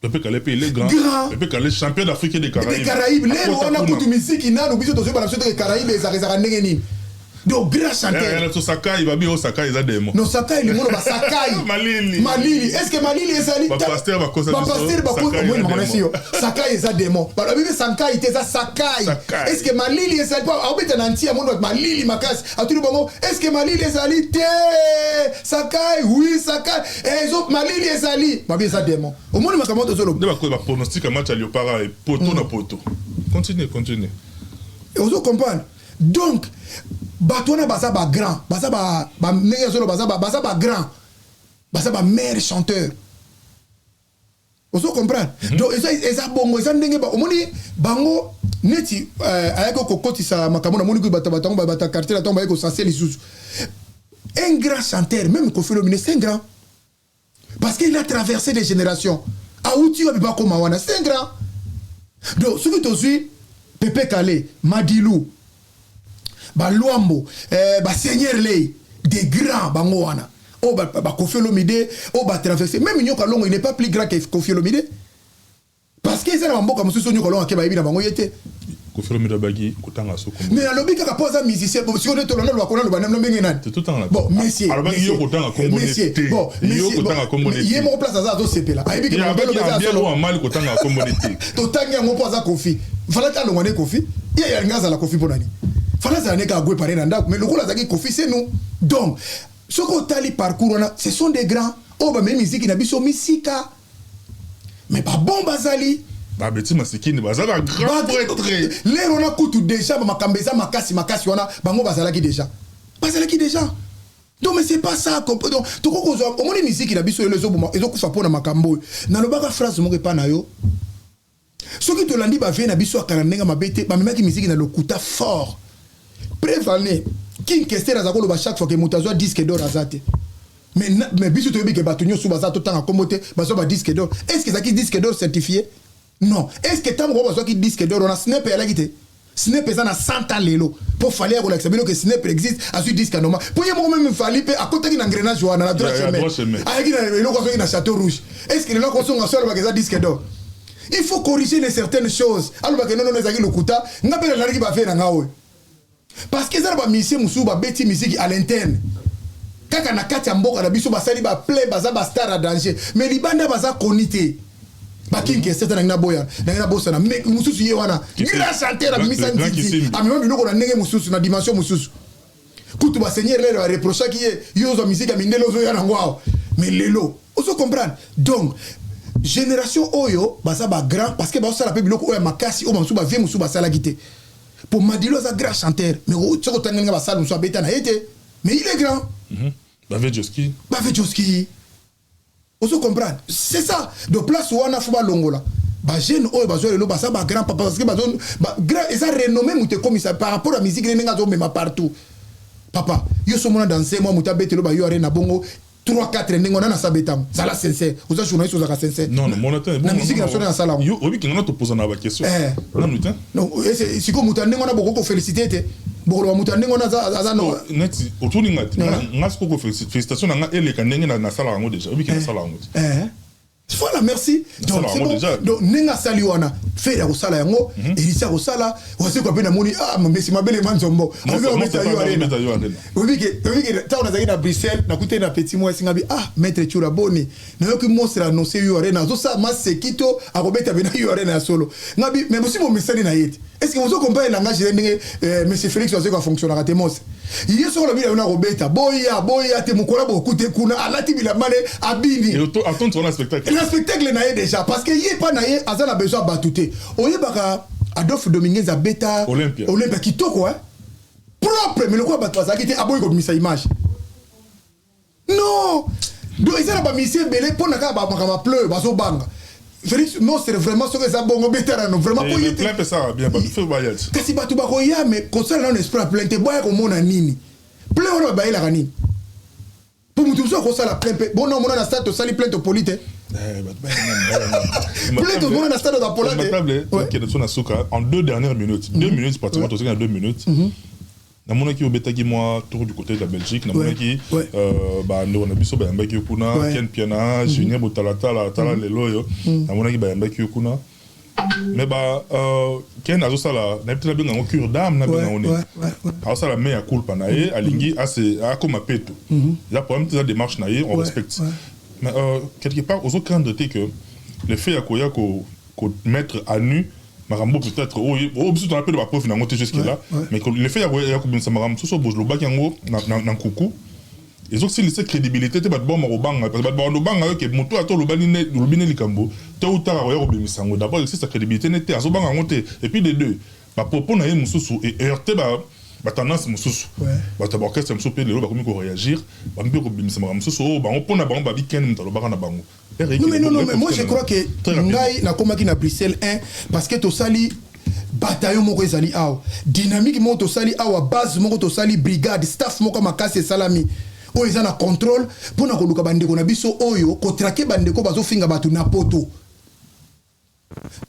Pepe Kallé, il est grand. Grand. Pepe Kallé, champion d'Afrique et des Caraïbes. Des Caraïbes. Lelo wana Akota kutu misiki nanu biso tozoyeba na biso te ke Caraïbes ezalaka ndenge nini. Donc grand kuna. chanteur. Eh, so Sakai, babi o Sakai eza demo. No, Sakai limono basakai. Malili. Malili. Est ce que malili ezali? Bapasteur bakosa biso, Bapasteur bakosa. Sakai Omoni eza makambo démon. nasi yo, Sakai eza démon. Balobi mpe Sankai te, eza Sakai. Sakai. Est ce que malili ezali? Po aobeta na nti ya mondo bato, malili makasi. Atuni bango: "Est ce que malili ezali te?" "Sakai, oui, Sakai." Malili ezali, babi eza démon. Omoni makambo tozoloba. Nde bakoza bapronostic ya match ya Léopard e poto na poto. Continue, continue. Ozo comprendre? Donc bato wana baza bagrand, baza ndenge azoloba, baza bagrand, baza bameilleur chanteur. Ozo comprendre? Donc eza bongo, eza ndenge omoni bango neti ayaki kokotisa makambo. Namoni kuyi bato, bato yango, bato ya quartier na ntango baye kosense lisusu. Un grand chanteur, même Koffi Olomide, c'est un grand parce qu'il a traversé des générations. Auti wapi, bakoma wana, c'est un grand. Donc soki tozwi Pepe Kallé, Madilu, Baluambo, baseigneur ley, des grands bango wana oyo baKoffi Olomide oyo batraverse. Même Nyoka Longo, il n'est pas plus grand que Koffi Olomide, parce que eza na bamboka mosusu oyo Nyoka Longo ake, bayebi na bango ye te. Koffi Olomide abaki kotanga soko. Mais alobi kaka mpo aza musicien. Bon, sikoyo nde tolanda loba kona loba ndenge nani? Totanga. Bon, monsieur. Alobaki yo kotanga kombo ne Monsieur, te. bon, Yo monsieur, kotanga bon, kombo ne ye te. moko place aza, azosepela, ayebi ke Ye makambo abaki aloba eza en bien solo. ou en mal, kotanga kombo ne te. Totangi yango mpo aza Koffi. Fala te alongwa ne Koffi, ye alingi azala Koffi mpo nani? Fala azala ne kaka gwe pare na ndako, mais lokola azalaki Koffi, c'est nous. Donc soki otali parcours wana, ce sont des grands oyo bamemi miziki na biso misika, mais babon bazali. Babeti masikini baza ba grand prêtre. Lero wana kutu déjà bamakambo eza makasi makasi wana, bango bazalaki déjà, bazalaki déjà. Donc mais c'est pas ça. Donc tokoki kozwa, omoni miziki na biso lelo ezoboma, ezokufa mpo na makambo oyo nalobaka phrase moko epa na yo. Soki tolandi bavie na biso ya kala, ndenge mabe te, bamemaki miziki na lokuta fort. Preuve ane, King Kester aza koloba chaque fois ke moto azwa disque d'or aza te. Mais biso toyebi ke bato nyonso baza, totanga kombo te, bazwa badisque d'or. Est ce que ezalaki disque d'or certifié? Non. Est ce que ntango bao bazwaki disque d'or wana, SNEP eyalaki te? SNEP eza na 100 ans lelo. Mpo Fally ya kolakisa bino ke SNEP existe, azwi disque ya normal, mpo ye moko même Fally mpe akotaki na engrenage wana na droit chemin, ayaki na eloko, azwaki na Château Rouge. Est ce que lelo akosonga so alobaka eza disque d'or? Il faut corriger les certaines choses. Alobaka nonono, ezalaki lokuta. Nga mpe nalalaki bave na nga oyo, parce que eza na bamusicien mosusu babeti musique à l'interne, kaka na kati ya mboka na biso, basali baplein, baza bastar ya danger, mais libanda baza koni te. Baking Kester te, nangi naboya, nangi nabosana, mais mosusu ye wana, grand chanteur, abimisa nziti, amema biloko na ndenge mosusu, na dimension mosusu. Kutu baseigneur lelo bareprochaki ye: yo ozwa musique ya mindele, ozoya nango awa. Mais lelo ozo comprendre. Donc génération oyo baza bagrand, parce que bazosala mpe biloko oyo ya makasi, oyo bamosusu bavie mosusu basalaki te. Po Madilo aza grand chanteur, mais soki otangelinga basala mosusu abeta na ye te, mais il est grand. Bave Joski. Bave Joski, ozo comprendre? C'est ça. Donc place wana, fo balongola bajeune oyo bazwa lelo, baza bagrand papa, parce que bazo grand eza renommé. Moto ekomisa par rapport à musique ndenge azomema partout. Papa, yo so mona danse mwa moto abetelo bayo arena bongo 3 4 ndenge wana, nasa betango. Zala sincère, oza journaliste, ozalaka sincère. Non, non, mona te. Na musique na biso nasala yango. Yo oyebi kinga topoza na baquestion. Nanu te. Non, sikoyo moto ya ndenge wana, bokoki kofélicité te? Bokoloba moto ya ndenge wana aza no. Neti otuni nga te, nga sikoyo félicitation na nga eleka ndenge nasalaka yango déjà. Oyebi ke nasala yango te. Voilà, merci. Donc c'est bon. Donc ndenge asali wana, Ferre akosala yango, Héritier akosala, Wazekwa mpe namoni. Ah, mesi mabele ma nzombo obeta yo arena. Obike ntango nazalaki na Bruxelles, nakutani na petit mwa esinga bi: "Ah, maître Tshoura, boni? Nayoki monstre annonce yo arena, azosala maseki to akobeta pena yo arena ya solo." Ngabi: "Mais bosi bomesani na ye te? Est ce que bozo comprendre langage ye ndenge monsieur Félix Wazekwa afonctionnaka te? Monstre ye soko alobi na yo na kobeta, boya boya te. Mokolo bokute kuna, alati bilamba ne, abini na spectacle na ye déjà, parce que ye mpa na ye aza na besoin ya bato te. Oyebaka Adolphe Dominguez abeta Olympia, Olympia kitoko, hein? Propre, mais lokola bato bazalaki te, aboyi kobimisa image. Non, donc eza na bamusicien ebele mpo na kaka makambo pleu, bazobanga Félix. Non, c'est vraiment, soki eza bongo, betarano vraiment po ye te. Kasi bato bakoya, mais kosala nano esprit ya plein te. Boya komona nini plein wana, bayelaka nini? Po moto mosusu akosala plein mpe bona omona na stade, tosali plein, topoli te. Plein tomona na stade, ozapola te. Na suka, en deux dernières minutes, 2 minutes pratiquement, tozalaki na 2 minutes. Namonaki obetaki mwa tour du côté de la Belgique. Namonaki bandeko na biso bayambaki yo kuna, Ken Piana, Julien Botalatala. Tala lelo oyo namonaki bayambaki yo kuna, mais ba Ken azosala, nayebi te nabenga yango cure d'âme, nabenga yango nini, azosala mea culpa na ye, alingi akoma peto. Eza problème te, eza démarche na ye, on respecte. Mais quelque part ozocraindre te que le fait ya koya ko mettre à nu makambo peut-être oyo biso tona mpe na bapreuve nango te jusque là, mais le fait ya kobimisa makambo mosusu oyo bolobaki yango na nkuku, ezosilisa crédibilité te? Bato bama kobanga, parce que bato bakando banga yo ke moto ata olobi ne likambo te, utaka koya kobimisa yango. D'abord esilisa crédibilité ne te, azobanga yango te. Et puis de deux, bapropos na ye mosusu eheurte batendance mosusu, bato ya baorchestre mosusu mpe lelo bakomi koréagir, bami mpe kobimisa makambo mosusu oyo bango mpona bango babikende moto alobaka na bango. Non, mais non, non, mais moi je crois que ngai nakomaki na Bruxelles 1 parce que tosali bataillon moko ezali awa, dynamique moko tosali awa, base moko tosali, brigade, staff moko makasi esalami oyo eza na contrôle mpona koluka bandeko na biso oyo, kotraquer bandeko bazofinga bato na poto,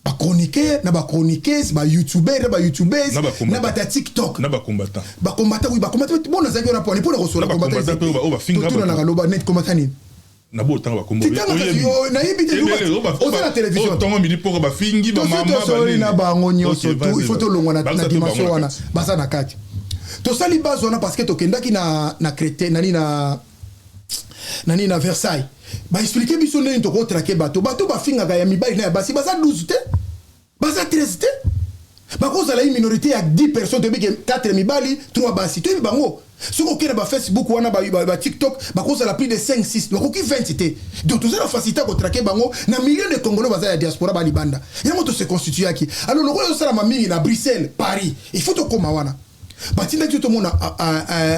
bachroniqueur na bachroniqueuse, bayoutubeur na bayoutubeuse, na bato ya TikTok. Na bacombattant. Bacombattant, oui, bacombattant. Bon, nazalaki wana poni mpona kosola. Totunanaka, loba net combattant nini? Na bo otanga bakombo. Nayebi te, oza na télévision. Ntongo midi poko bafingi. Tosoli na bango nyonso tu, il faut tolongwa na dimension wana. Baza na kati. Tosali base wana parce que tokendaki na Créteil, nani na nani, na Versailles, baexpliquer biso ndenge tokotraquer bato. Bato bafingaka ya mibali na ya basi baza 12 te, baza 13 te, bakozala ye minorité ya 10 personnes. Toyebi ke 4 mibali, 3 basi, toyebi bango. Soki okende bafacebook wana, batiktok, bakozala plus de 5 6, bakoki 20 te. Donc toza na facilité ya kotraquer bango na million de Congolais baza ya diaspora, balibanda. Yango tose constituaki. Alors lokola ezosalama mingi na Bruxelles, Paris, il faut tokóma wana. Batindaki tomona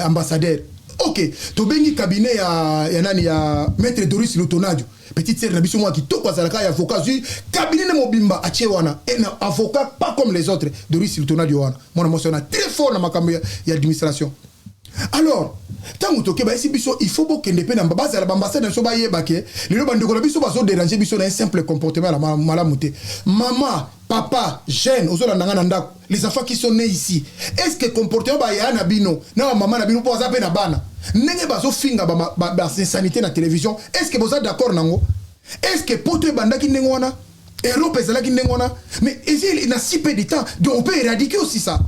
ambassadeur. Ok, tobengi cabinet ya nani, ya maître Doris Lutonadio, petite sœur na biso mwa kitoko, azalaka ya avocat. Azwi cabinet ne mobimba, atie wana e na avocat pas comme les autres. Doris Lutonadio wana, mwana mwasi wana très fort na makambo ya administration. Alors ntango toke, bayesi biso, il faut bokende mpe na bazala baambassade na biso, bayeba ke lelo bandeko na biso bazodéranger biso na un simple comportement ya malamu te. Mama, papa, jeune ozolanda nga na ndako, les enfants qui sont nés ici, est ce que comportement baya na bino na bamama na bino, mpo baza mpe na bana, ndenge bazofinga bainsanité na télévision, est ce que boza d'accord nango? Est ce que poto ebandaki ndenge wana? Europe ezalaki ndenge wana? Mais ezi na si peu de temps, donc on peut éradiquer aussi ça.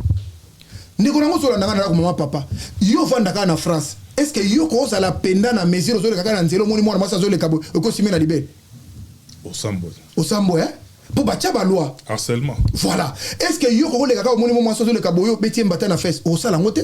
Ndeko nango ozolanda nga na ndako, mama, papa, yo ovanda kaka na France, est ce que yo kozala penda na mesure ozoleka kaka na nzela, omoni mwana mwasi azoleka boye, okosime na libele? Osambo. Osambo, eh? Mpo batia baloi. Harcèlement. Voilà. Est ce que yo kokoleka kaka, omoni mo mwasi azoleka boye, obeti ye mbata na fesse, osala yango te?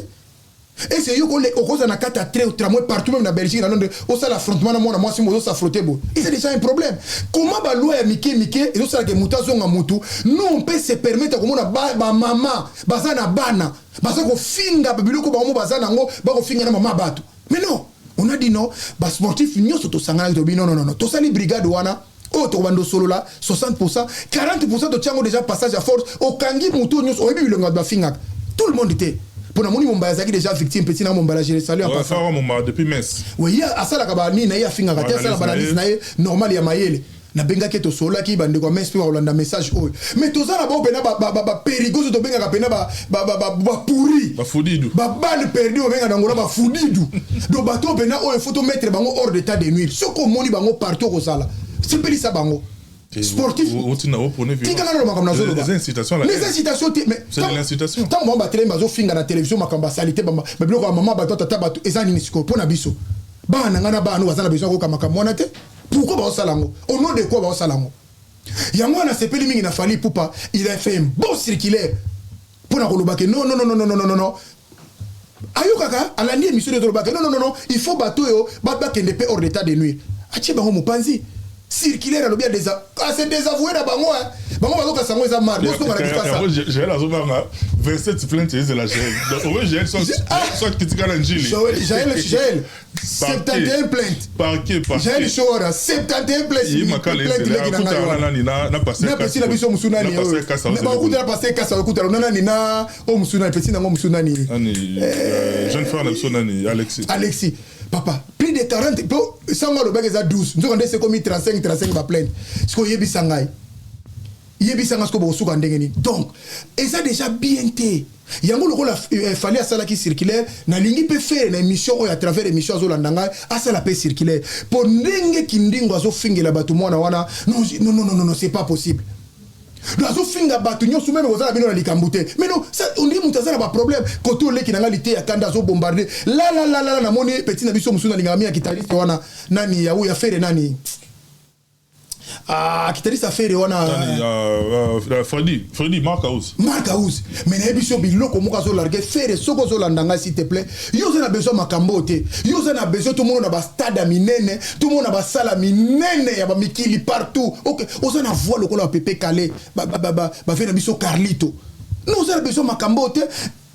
Est ce que yo okozala na kati ya train ou tramway, partout, même na Belgique, na Londres, osala affrontement na mwana mwasi mo ozosafrote boye? C'est déjà un problème. Comment baloi ya mike mike ezosalaka motu azonga motu? Nous, on peut se permettre komona bamama baza na bana, baza kofinga biloko bango baza nango, bakofinga na mama bato. Mais non, on a dit non. Basportif nyonso tosanganaki, tobi non, non, non, tosali brigade wana oyo tokobanda osolola 60, 40, totiango déjà passage à force. Okangi motu nyonso oyebi bilongo bato bafingaka, tout le monde te, mpo namoni Mombaya azalaki déjà victime. Petit na Mombala, je le salue en passant. Farah Mombaya depuis Metz. Oui, ye asalaka banini na ye, afingaka te, asala baanalyse na ye normal ya mayele. Nabengaki, tosololaki. Bandeko ya Metz mpe bakolanda message oyo. Mais toza na bao mpena baperigoso, tobengaka mpena bapourri. Bafudidu. Babale perdu, babengaka na Angola bafudidu. Donc bato oyo mpena oyo, faut tomettre bango hors d'état de nuire. Soki omoni bango partout, okozala sepelisa bango sportif. Tikanga nano makambo nazoloba. Les incitations te. Mais c'est de l'incitation. Ntango bango batelemi, bazofinga na télévision makambo asali te, babiloko ya mama bato, tata bato, eza nini sikoyo mpo na biso? Bana na ngai na bana baza na besoin koyoka makambo wana te. Pourquoi baosala yango? Au nom de quoi baosala yango? Yango wana sepeli mingi na Fally Ipupa. Il a fait un bon circulaire mpo na koloba ke non, non, non, non, non, non, non, non. Ayokaka, alandi émission, tolobaka non, non, non, non, il faut bato oyo bakende mpe hors d'état de nuire. Atie bango mopanzi circulaire, alobi ase désavoué na bango. Bango bazokasa yango, eza mar bosonga na Kisasa. Jael azobanga 27 plainte ezela Jael. Donc oyo Jael soit kitika na Njili. Jael, Jael 71 plainte. Parquet, parquet. Jael Shora 71 plainte. Ye makala ezela akutana nani na pasteur? Na pesi na biso mosu nani bakuta na pasteur Kasa, bakutana na nani, na oyo mosu nani, pesi nango mosu nani? Nani, jeune frère na biso nani, Alexis. Alexis, papa, plus de 40 po sango alobaki eza 12, nzoka nde sekomi 35, 35 baplainte. Sikoyo oyebisa ngai, yebisa ngai, sikoyo bokosuka ndenge nini? Donc eza déjà bien te. Yango lokola Fally asalaki circulaire, nalingi mpe Ferre na émission oyo, à travers émission azolanda ngai, asala mpe circulaire, mpo ndenge Kindingo azofingela bato mwana wana, non, non, non, non, non, c'est pas possible. Donc azofinga bato nyonso, même kozala bino na likambo te. Mais non, ondiri moto aza na baproblème kote. Oleki na ngai lite ya kanda, azobombarde lalalala. Namoni petit na biso mosusu nalingaka mi ya guitariste wana, nani ya oyo ya Ferre, nani, ah, guitariste Ferre wana. Freddy, Freddy Mark House. Mark House. Mais nayebi so biloko moko azolarge Ferre. Soki ozolanda ngai, s'il te plaît, yo oza na besoin makambo oyo te. Yo oza na besoin tomona na bastade ya minene, tomona basala minene ya bamikili partout. Ok, oza na voix lokola bapepe kale, bave na biso Carlito. No, oza na besoin makambo oyo te.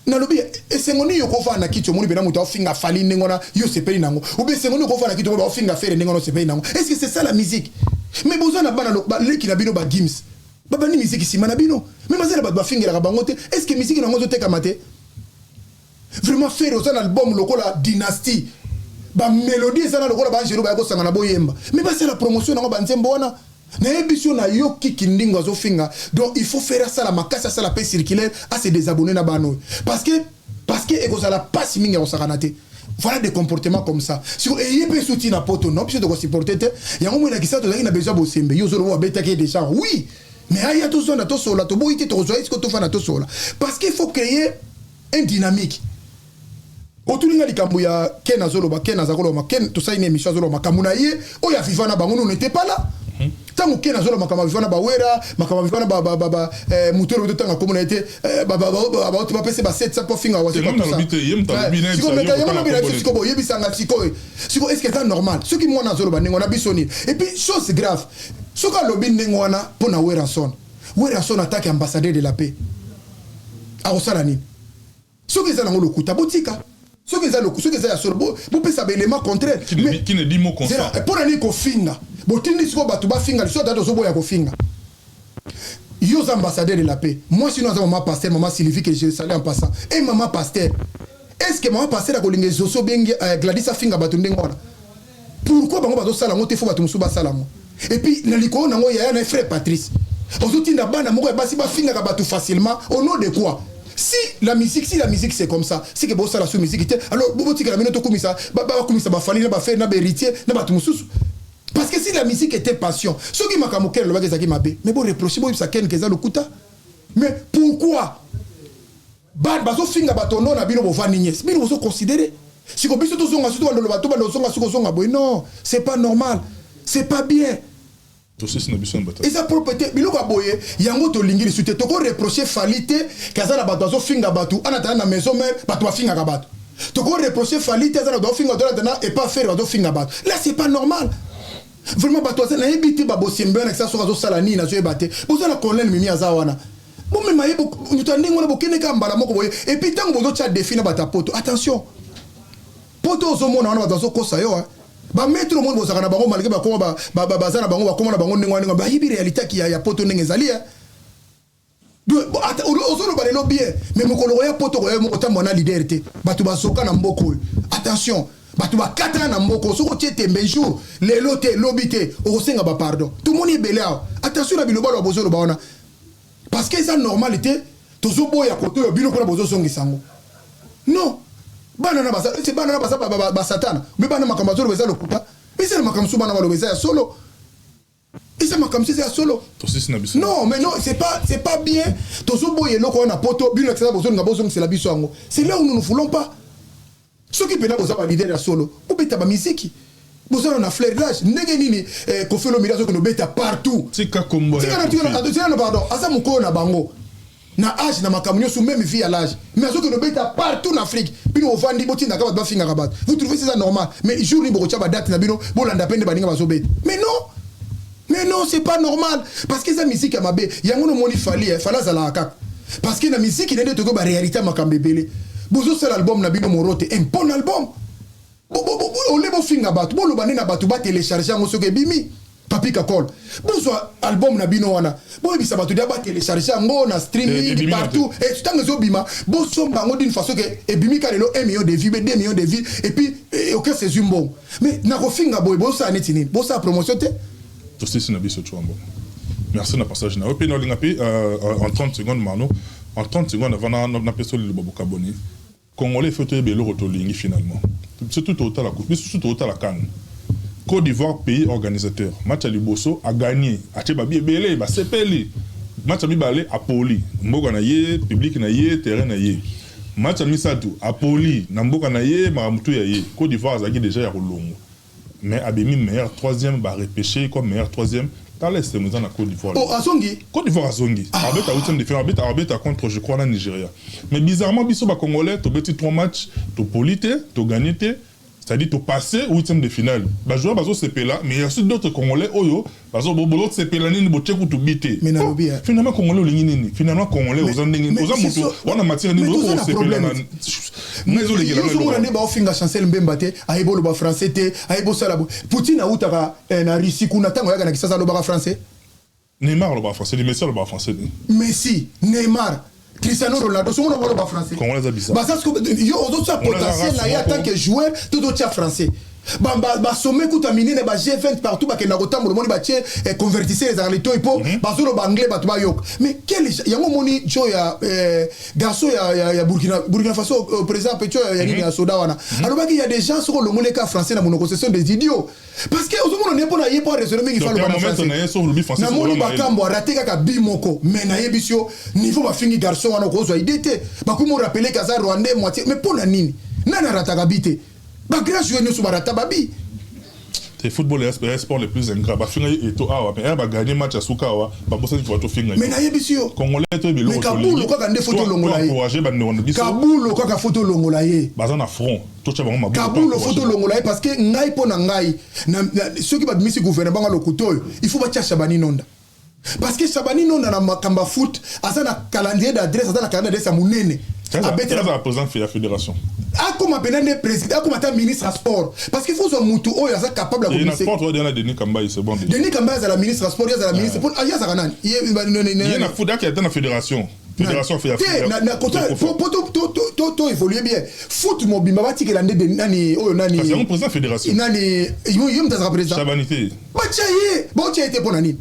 Nalobi, esengo nini okovanda na kiti, omoni mpena moto aofinga Fally ndenge wana, yo osepeli nango? Obe esengo nini okovanda na kiti, omoni baofinga Ferre ndenge wana, osepeli nango? Est ce que c'est ça la musique? Mais boza na bana baleki na bino, bagims babandi musique nsima na bino, mais baza na bato bafingelaka bango te. Est ce que musique nango ezotekama te? Vraiment, Ferre, oza na album lokola Dynastie, bamélodie eza na lokola baangelo baya kosanga na boyemba, mais basala promotion nango banzembo wana. Nayebi so nayoki Kindingo azofinga. Donc il faut faire, asala makasi, asala mpe circulaire, ase désabonné na bana oyo, parce que ekozala mpasi mingi ya kosakana te. Voilà, des comportements comme ça, siko eye mpe suti na poto, non, biso tokosupporte te. Yango moi elakisa tozalaki na besoin Bosembe. Yo ozoloba abetaki ye déjà, oui, mais aya tozonda tosola, toboyi te, tokozwa ye siko, tofanda tosola, parce qu'il faut créer un dynamique. Otulinga likambo ya Ken, azoloba, Ken aza koloba, Ken tosali na émission, azoloba makambo na ye oyo aviva na bango. Nous n'était pas là ntango Ken azoloba makambo aviva na bawera, makambo aviva na motu oyo totanga kombo na ye te, baoti bapesi ba 700 mpo finga. Sikoyo boyebisanga sikoyo, sikoyo est ce que eza normal soki mwana azoloba ndenge wana? Biso nini? Et puis chose grave, soki alobi ndenge wana mpo na Werrason, Werrason attaque ambassadeur de la paix, akosala nini? Soki eza nango lokuta, botika. Soki eza ya solo, bopesa baélément contraire. Qui ne dit mot consent. Mpo na nini kofinga? Botindi sikoyo bato bafinga liso, ata tozoboya kofinga. Yo oza ambassadeur de la paix, moi sinon aza mama pasteur, mama Sylvie, que je salue en passant, et mama pasteur. Est ce que mama pasteur akolinga Exauce obengi Gladys afinga bato ndenge wana? Pourquoi bango bazosala yango te, fo bato mosusu basala yango? Et puis na likolo nango, yaya na frère Patrice ozotinda bana moko ya basi bafingaka bato facilement, au nom de quoi? Si la musique c'est comme ça, c'est que bosala su musique te. Alors botikala bino tokumisa, bakumisa baFally na baFerre na baHéritier na bato mosusu, parce que si la musique était passion, soki makambo Ken alobaki ezalaki mabe, mais boreproche, boyebisa Ken ke eza lokuta. Mais pourquoi bato bazofinga bato no na bino, bovandi nyesi, bino bozoconsidere? Siko biso tozonga so, tobandoloba, tobanda ozonga, soki ozonga boye, non, c'est pas normal, c'est pas bien. Tosisi na biso na bato. Eza propre te, biloko ya boye yango tolingi lisu te. Tokoreproche Fally te ke aza na bato azofinga bato ana tana na maison mère, bato bafingaka bato. Tokoreproche Fally te aza na bato azofinga bato ana tana epa Ferre, bazofinga bato. Là, c'est pas normal vraiment. Bato aza nayebi te, babosembe wana kisa soki azosala nini, nazoyeba te. Boza na colonel Mimi aza wana, bomema ye moto ya ndenge wana, bokende kaka mbala moko boye. Et puis ntango bozotya défi na bato ya Poto, attention, Poto ozomona wana bato bazokosa yo. Bamaître omoni bozalaka na bango, malgré bakoma baza na bango, bakoma na bango ndenge wana, ndenge bayebi réalité ya Poto ndenge ezali. Ozoloba lelo bien, mais mokolo koya Poto, koya moko otambola na leader te. Bato bazoka na mboka oyo, attention, bato bakatana na mboka. Soki otie tembe jour lelo te, lobi te, okosenga bapardon. Tomoni ebele awa. Attention na bilobalo bozoloba wana, parce que eza normal te. Tozoboya kote oyo bino mpona bozozongisa yango. Non, bana na baza, bana na baza basatana me bana makambo azoloba eza lokuta. Eza na makambo mosusu bana baloba eza ya solo, eza makambo mosusu eza ya solo. Tosisi na biso. Non, mais non, c'est pas bien. Tozoboya eloko wana. Poto bino ekisasa, bozolinga bozongisela biso yango, c'est là où nous ne voulons pas. Soki mpena boza baleader ya solo, bobeta bamiziki, bozala na fleur d'âge. Ndenge nini Koffi Olomide azokende obeta partout? Tika kombo. Tika, pardon, aza mokolo na bango na âge, na makambo nyonso, même vie à l'âge, mais azokende obeta partout na Afrique. Bino ovandi, botindaka bato bafingaka bato. Vous trouvez ça normal? Mais jour nini bokotya badate na bino, bolanda mpe nde baninga bazobeta? Mais non, mais non, c'est pas normal, parce que eza musique ya mabe. Yango nomoni Fally, Fally azalaka kaka parce que na musique nde tokoki baréalité ya makambo ebele. Bozosala album na bino moro te, un bon album, ole bofinga bato, boloba nde na bato batélécharge yango. Soki ebimi, Papi Kakol, bozwa album na bino wana, boyebisa bato dia batélécharge yango na streaming partout. Ntango ezobima, bosomba yango d'une façon ke ebimi ka lelo 1 million de vues, 2 millions de vues, et puis orchestre ezwi mbongo. Mais nakofinga boye, bosala neti nini? Bosala promotion te. Tosisi na biso twa mbongo. Merci na passage na yo. Mpe naolinga mpe en 30 secondes, Mano, en 30 secondes avant napesa liloba bokaboni. Congolais, faut toyeba eloko tolingi finalement. Surtout totala, biso totala CAN. Côte d'Ivoire, pays organisateur, match ya liboso agagné, atie babi ebele, basepeli. Match ya mibale apoli mboka na ye, public na ye, terrain na ye. Match ya misato apoli na mboka na ye, makambo tu ya ye. Côte d'Ivoire azalaki déjà ya kolongwa, mais abimi meilleur troisième, barepêché comme meilleur troisième. Tala esengo eza na Côte d'Ivoire. Oh, azongi. Côte d'Ivoire azongi, abeta huitième de finale, abeta contre, je crois, na Nigeria. Mais bizarrement, biso bacongolais tobeti trois matchs, topoli te, togagné te, c'est-à-dire topasser huitième de finale, bajoueur bazosepela, mais il y a aussi d'autres Congolais oyo bazosepela nini, botie kutu bi te. Mais nalobi, finalement Congolais olingi nini? Finalement Congolais oza ndenge oza moto wana matière nini ozokosepela na nga ezolekela? Ozomona nde baofinga Chancel Mbemba te, ayebi oloba français te, ayebi osala. Poutine autaka na Russie kuna, ntango ayaka na Kisasa alobaka français? Neymar alobaka français, Messi alobaka français. Messi, Neymar, Cristiano Ronaldo, songo baloba français. Congolais aza bisa. Baza yo ozotia potentiel na ye en tant que joueur to totia français. Basome kuta minene, ba G20 partout bakenda kotambola, omoni batie convertisseur ezalaka litoi mpo bazoloba anglais, bato bayoka. Mais quel yango omoni jo ya garçon ya Burkina Faso, président petio ya nini ya soda wana alobaki: ya des gens, soki olongoli eka français na monoko, ce sont des idiots, parce que ozomona ne mpo na ye mpo araisonne mingi, fa aloba na français. Namoni bakambo arate kaka bi moko, mais nayebisi yo, niveau bafingi garçon wana, okozwa idée te. Bakomi orappeler ke aza Rwandais moitié. Mais mpo na nini? Nani arataka bi te? Bagrand joueur nyonso barata babi. Te, football est sport le plus ingrat. Bafinga ye eto awa, mais aya bagagné match ya suka awa, babosani tofinga. Mais nayebisi yo. Congolais to ebeloko. Mais Kabulo kaka nde faut tolongola ye. Encouragé bandeko na biso. Kabulo kaka faut tolongola ye. Baza na front, totya bango maboko. Kabulo faut tolongola ye, parce que ngai, mpo na ngai, soki babimisi gouvernement nga lokuta oyo, il faut batia Shabani Nonda, parce que Shabani Nonda na makambo ya foot aza na calendrier d'adresse, aza na calendrier d'adresse ya monene. Abetela président ya fédération. Akoma mpena nde président, akoma ata ministre ya sport, parce que faut zwa mutu oyo aza capable ya sport. Denis Kambayi, c'est bon. Denis Kambayi azala ministre ya sport, ye azala ministre, ye azalaka nani? Ye na foot, ata na fédération. Fédération te na kota po to évoluer bien, foot mobimba batikela nde nani oyo, nani? Kasi yango président fédération. Nani? Yo moto azalaka président. Chabani te. Batia ye, baotia ye te. Mpo na nini?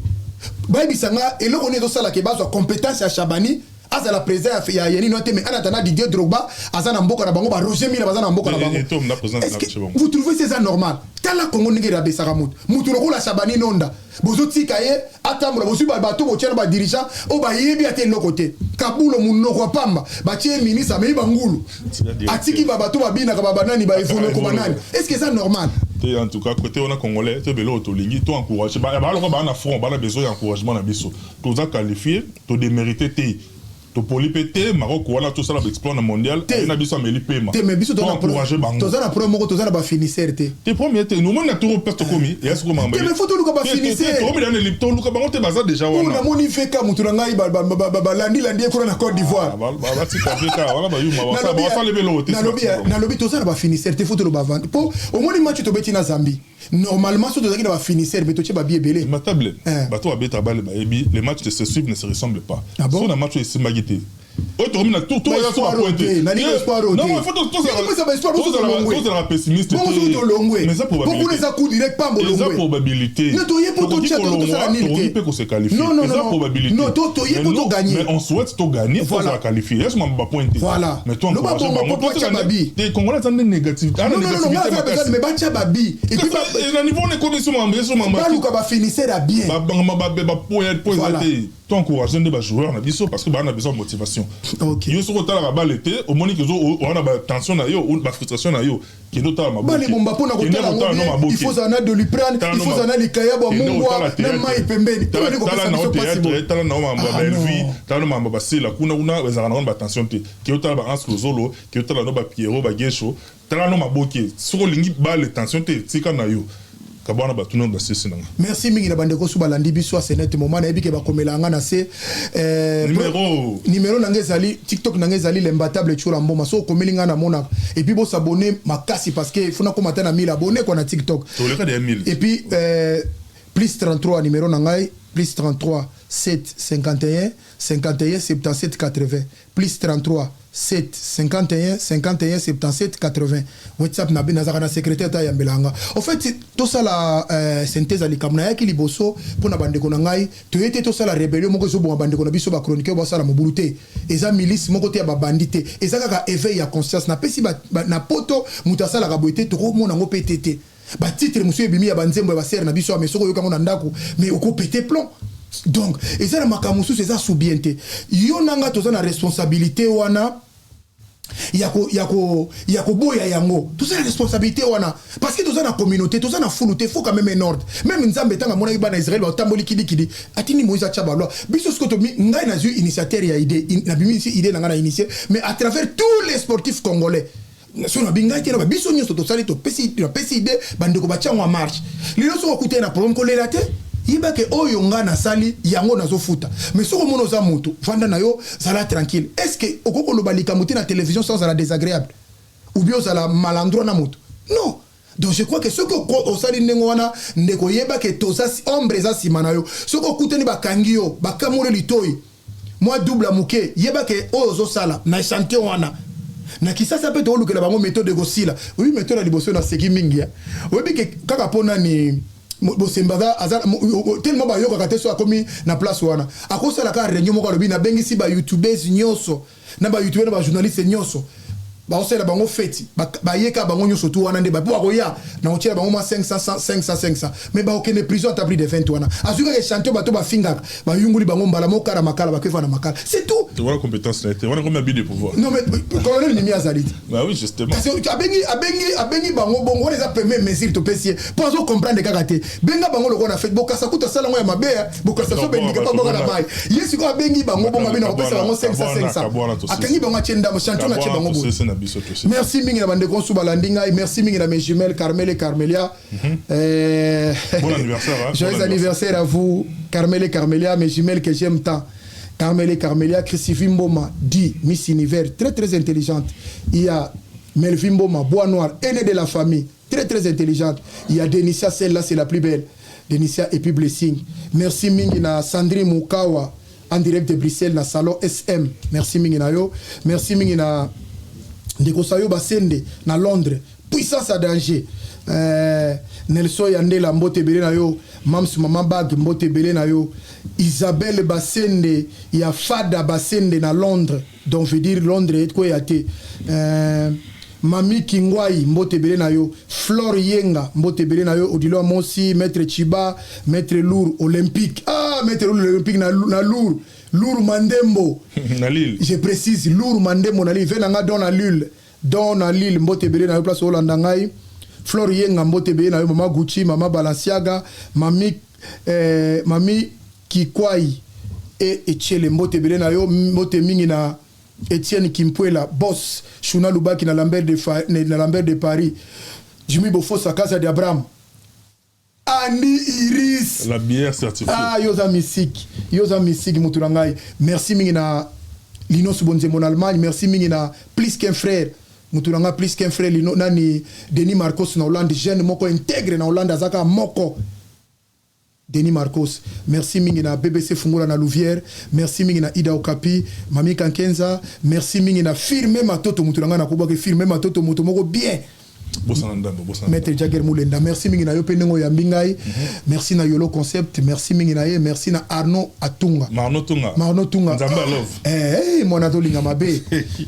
Bayebisa nga eloko nini ezosalaka bazwa compétence ya Chabani azala président ya nini te. Mais en attendant, Didier Drogba aza na mboka na bango, ba Roger Mila baza na mboka na bango. Est-ce que vous trouvez c'est ça normal? Tala Kongo ndenge erabesaka motu. Motu lokola Chabani Nonda, bozotika ye atambola. Bozwi bato, botia na badirigeant oyo bayebi ate eloko te. Kabulo, monoko ya pamba, batie ye ministre, amei bangulu, atiki bato babinaka, babanani, baevoloko, banani. Est ce que eza normal? Te, en tout cas côté wana, Congolais to ebele oyo tolingi to encourage baloko baa na front, bana besoin ya encouragement na biso. Toza qualifié, todémérité te, topoli mpe te. Maroc wana tosala baexploit na mondial aye na biso, ameli pema. Te, mais biso encourage bango. Toza na problème moko, toza na bafinisseur te. Te, premier te, nomoni na toro place tokomi eya siko. Makambo te, mais faut toluka bafinisseur. Tokomi, toluka bango te, baza déjà wana. Namoni veka motu na ngai balandilandi ye kuna na Côte d'Ivoire. Batika veka wana, bayuma basala ebeloko te. Nalobi toza na bafinisseur te, faut toloba vandi mpo omoni match tobeti na Zambie, normalement so tozalaki na bafinisseur mpe totie babi ebele. Matable, bato babeta bale bayebi, les matchs se suivent, ne se ressemblent pas. So na match oyo esimbaki te, oyo tokomi na tour, toya so bapoint te. Tozalaka pessimiste. Tolongwe eza coup direct pambo. Eza probabilité. Toye po totia, tosala nini te? Mpe kose qualifier eza probabilité. Non, toye po togagner. Mais on souhaite togagner, tozala qualifié, eza soma bapoint te. Voilà. Mais to encourage bango. Batia babi. Te, Congolais aza nde négatif. Non, non, non, non, mais batia babi. Et puis na niveau on ekomi so mambo eso mambo. Baluka bafinisseur ya bien. Bapoint po eza te. To encourage nde bajoueur na biso parce que baa na besoin ya motivation. Yo soki otalaka bale te, omoni ke oza na batension na yo, bafrustration na yo, kende otala. Mabale bomba mpona kotala yango, il faut zala na Doliprane, il faut zala na likayabo ya mungwa na mai pembeni. Tala nao théâtre, tala nao mambo ya Bellevue, tala nao mambo basila kuna kuna, ezalaka nango na batension te. Ke otala ba Anse Lozolo, ke otala no bapiero, bagesho, tala no maboke. Soki olingi bale tension te, tika na yo kabwana bato basisi nanga. Merci mingi na bandeko so balandi biso. Asenete moma nayebi ke bakomela nga na se. Numéro. Numéro na nga ezali, TikTok na nga ezali l'imbattable Tshura Mboma. So okomeli nga, namonaka. Et puis bosabone makasi parce que funa koma ata na 1000 abonné kwa na TikTok. Toleka de 1000. Et puis plus 33, numéro na ngai plus 33 7 51 51 77 80, plus 33 7 51 51 77 80. WhatsApp na nazalaka na secrétaire ta yambela nga. En fait, tosala synthèse ya likambo nayaki liboso mpo na bandeko na ngai. Toye te tosala rébellion moko ezobonga bandeko na biso bachroniqueur basala mobulu te. Eza milice moko te ya babandi te, eza kaka éveil ya conscience. Napesi na poto moto asalaka boye te, tokomona yango mpe te te. Batitre mosusu ebimi ya banzembo ya basere na biso, mais soki oyoka yango na ndako, mais okopete plomb. Donc eza na makambo mosusu eza su bien te. Yo na nga toza na responsabilité wana ya koboya yango. Toza na responsabilité wana parce que toza na communauté, toza na fulu te. Faut quand même un ordre. Même Nzambe, ntango amonaki bana Israele batamboli kilikili, atindi Moïse atya baloi. Biso sikoyo tomi, ngai nazwi initiateur ya idée, nabimisi idée na ngai na initie, mais à travers tous les sportifs congolais. So na bingai te, na biso nyonso tosali, topesi, napesi idée, bandeko batia yango en marche. Lelo soki okutani na problème, kolela te, yebake oyo nga nasali yango nazofuta. Mais soki omona oza motu, vanda na yo, zala tranquille. Est ce que okoki koloba likambo te na télévision sans ozala désagréable ou bien ozala malandroit na motu? Non. Donc je crois que soki osali ndenge wana, ndeko, yebake toza ombre eza nsima na yo. Soki okutani, bakangi yo, bakamoli litoi mwa double ya moke, yebake oyo ozosala na échantillon wana na Kisasa mpe toolukela bango méthode ekosila. Oyebi méthode ya liboso naseki mingi, ya oyebi ke kaka mpo nani? Bosembe aza tellement bayokaka te. So akomi na place wana, akosala kaka réunion moko, alobi nabengisi bayoutubeurs nyonso na bayoutubeur na bajournaliste nyonso, baosalela bango feti, bayeka bango nyonso tu wana nde mpo bakoya na kotiela bango mwa 500 500 500, mais bakokende prison ata plus de 20 wana. Azwi kaka échantillon, bato bafingaka, bayunguli bango mbala moko kala makala, bakefa na makala, c'est tout. Wana compétence na ye te, wana komi abus de pouvoir. Non, mais colonel Mimi azali te. Bah oui, justement. Kasi abengi bango bongo wana eza première mesure topesi ye mpo azocomprendre kaka te. Benga bango lokola na fete, bokasa kuta asala yango ya mabe, bokasa so bendike mpo boka na mai ye. Sikoyo abengi bango bongo, abina kopesa bango 500 500, akangi bango, atie ndambo chantion, atie bango boye. Merci mingi na bandeko nyonso balandi ngai. Merci mingi na mes jumelles Carmel et Carmelia. Bon anniversaire, hein? Joyeux anniversaire à vous, Carmel et Carmelia, mes jumelles que j'aime tant. Carmel et Carmelia, Christophe Mboma, dit Miss Univers, très très intelligente. Il y a Melvin Mboma, Bois Noir, aîné de la famille, très très intelligente. Il y a Denicia, celle-là c'est la plus belle. Denicia et puis Blessing. Merci mingi na Sandrine Mukawa. En direct de Bruxelles na salon SM. Merci mingi na yo. Merci mingi na ndeko Sayo Basende na Londres. Puissance à danger. Nelson Yandela, mbote ebele na yo. Mams Mama Bag, mbote ebele na yo. Isabelle Basende ya Fada Basende na Londres. Donc veut dire Londres ekweya te. Mami Kingwai, mbote ebele na yo. Flore Yenga, mbote ebele na yo. Odilo Amosi, Maître Chiba, Maître Lourd Olympique. Ah, Maître Lourd Olympique na Lourd. Lourd Mandembo. Na Lille. Je précise, Lourd Mandembo na Lille. Venanga don na Lille. Don na Lille, mbote ebele na yo place olanda ngai. Flore Yenga, mbote ebele na yo. Mama Gucci, Mama Balenciaga, Mami Kikwai et Etiele, mbote ebele na yo. Mbote mingi na Etienne Kimpwela, boss, Shuna Lubaki na Lambert de Paris. Jimmy Bofosa, Casa d'Abraham. Andy Iris. La bière certifiée. Ah, yoza mystique. Yoza mystique mutu na ngai. Merci mingi na Linos Bonzembo en Allemagne. Merci mingi na plus qu'un frère. Mutu na nga plus qu'un frère Lino nani Denis Marcos na Hollande, jeune moko intègre na Hollande azaka moko. Denis Marcos. Merci mingi na BBC Fungula na Louvière. Merci mingi na Ida Okapi, Mami Kankenza. Merci mingi na Firme Matoto mutu na nga na kobaki Firme Matoto mutu moko bien. Bosana ndambo, bosana. Maître Jagger Moulenda, merci mingi na yo pe ndenge oyambi ngai. Merci na Yolo Concept, merci mingi na ye, merci na Arnaud Atunga. Marno Tunga. Marno Tunga. Nzambe love. Eh, mwana tolinga mabe.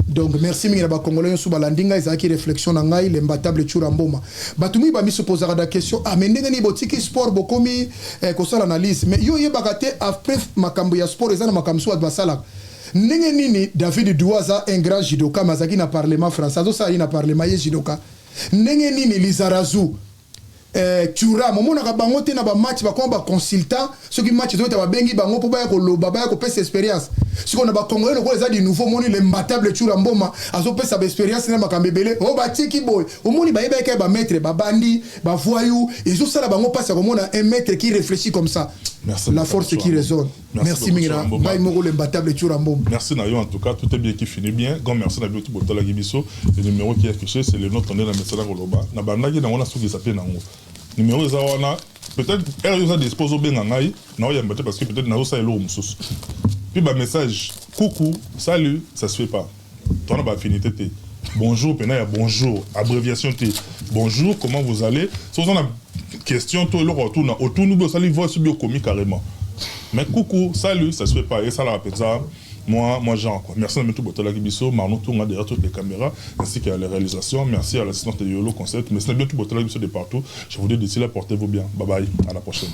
Donc merci mingi na ba Congolais nyonso balandi ngai, ezalaki réflexion na ngai, l'imbattable Tshoura Mboma. Bato mingi bamiso posaka da question, ah mais ndenge nini botiki sport bokomi kosala analyse? Mais yo yebaka te, après makambo ya sport eza na makambo mosusu bato basalaka. Ndenge nini David Dua aza un grand judoka mais azalaki na parlement français, azosala ye na parlement ye judoka? Ndenge nini Lizarazu, Thuram, omonaka bango te na bamatch, bakoma baconsultant? Soki match ezobeta, babengi bango mpo baya koloba, baya kopesa expérience. Sikoyo na bacongolais, lokola eza du nouveau, omoni l'imbattable Tshoura Mboma azopesa baexpérience na makambo ebele oyo batiki boye. Omoni bayebaki ya bamaître babandi bavoyou, ezosala bango mpasi ya komona un maître qui réfléchit comme ça. Merci La beaucoup, force qui Tshoura. raisonne. Merci Merci beaucoup, mingi na Tshoura Mboma. ngai moko l'imbattable Tshoura Mboma. Merci Nayo, en tout cas, tout est bien qui finit bien. Grand merci na biso botalaki biso. Le numéro qui est affiché, c'est le nôtre, on est na mesala koloba. Na bandaki nango na soki sapé nango. Numéro eza wana, peut-être heure oza dispose obenga ngai, na oyamba te parce que peut-être nazosala eloko mosusu. Puis ba message coucou, salut, ça se fait pas. Toza na ba affinité te. Bonjour, pena ya bonjour, abréviation te. Bonjour, comment vous allez? So oza na question to eloko otuna, otuni bi osali voice bi okomi carrément. Mais coucou, salut, ça se fait pas. Et ça la ça, moi, genre, quoi. Merci à tout botalaki biso, Marno Tunga derrière toutes les caméras, ainsi qu'à la réalisation. Merci à l'assistante de Yolo Concept. Merci à tout botalaki biso de partout. Je vous dis d'ici là, portez-vous bien. Bye bye, à la prochaine.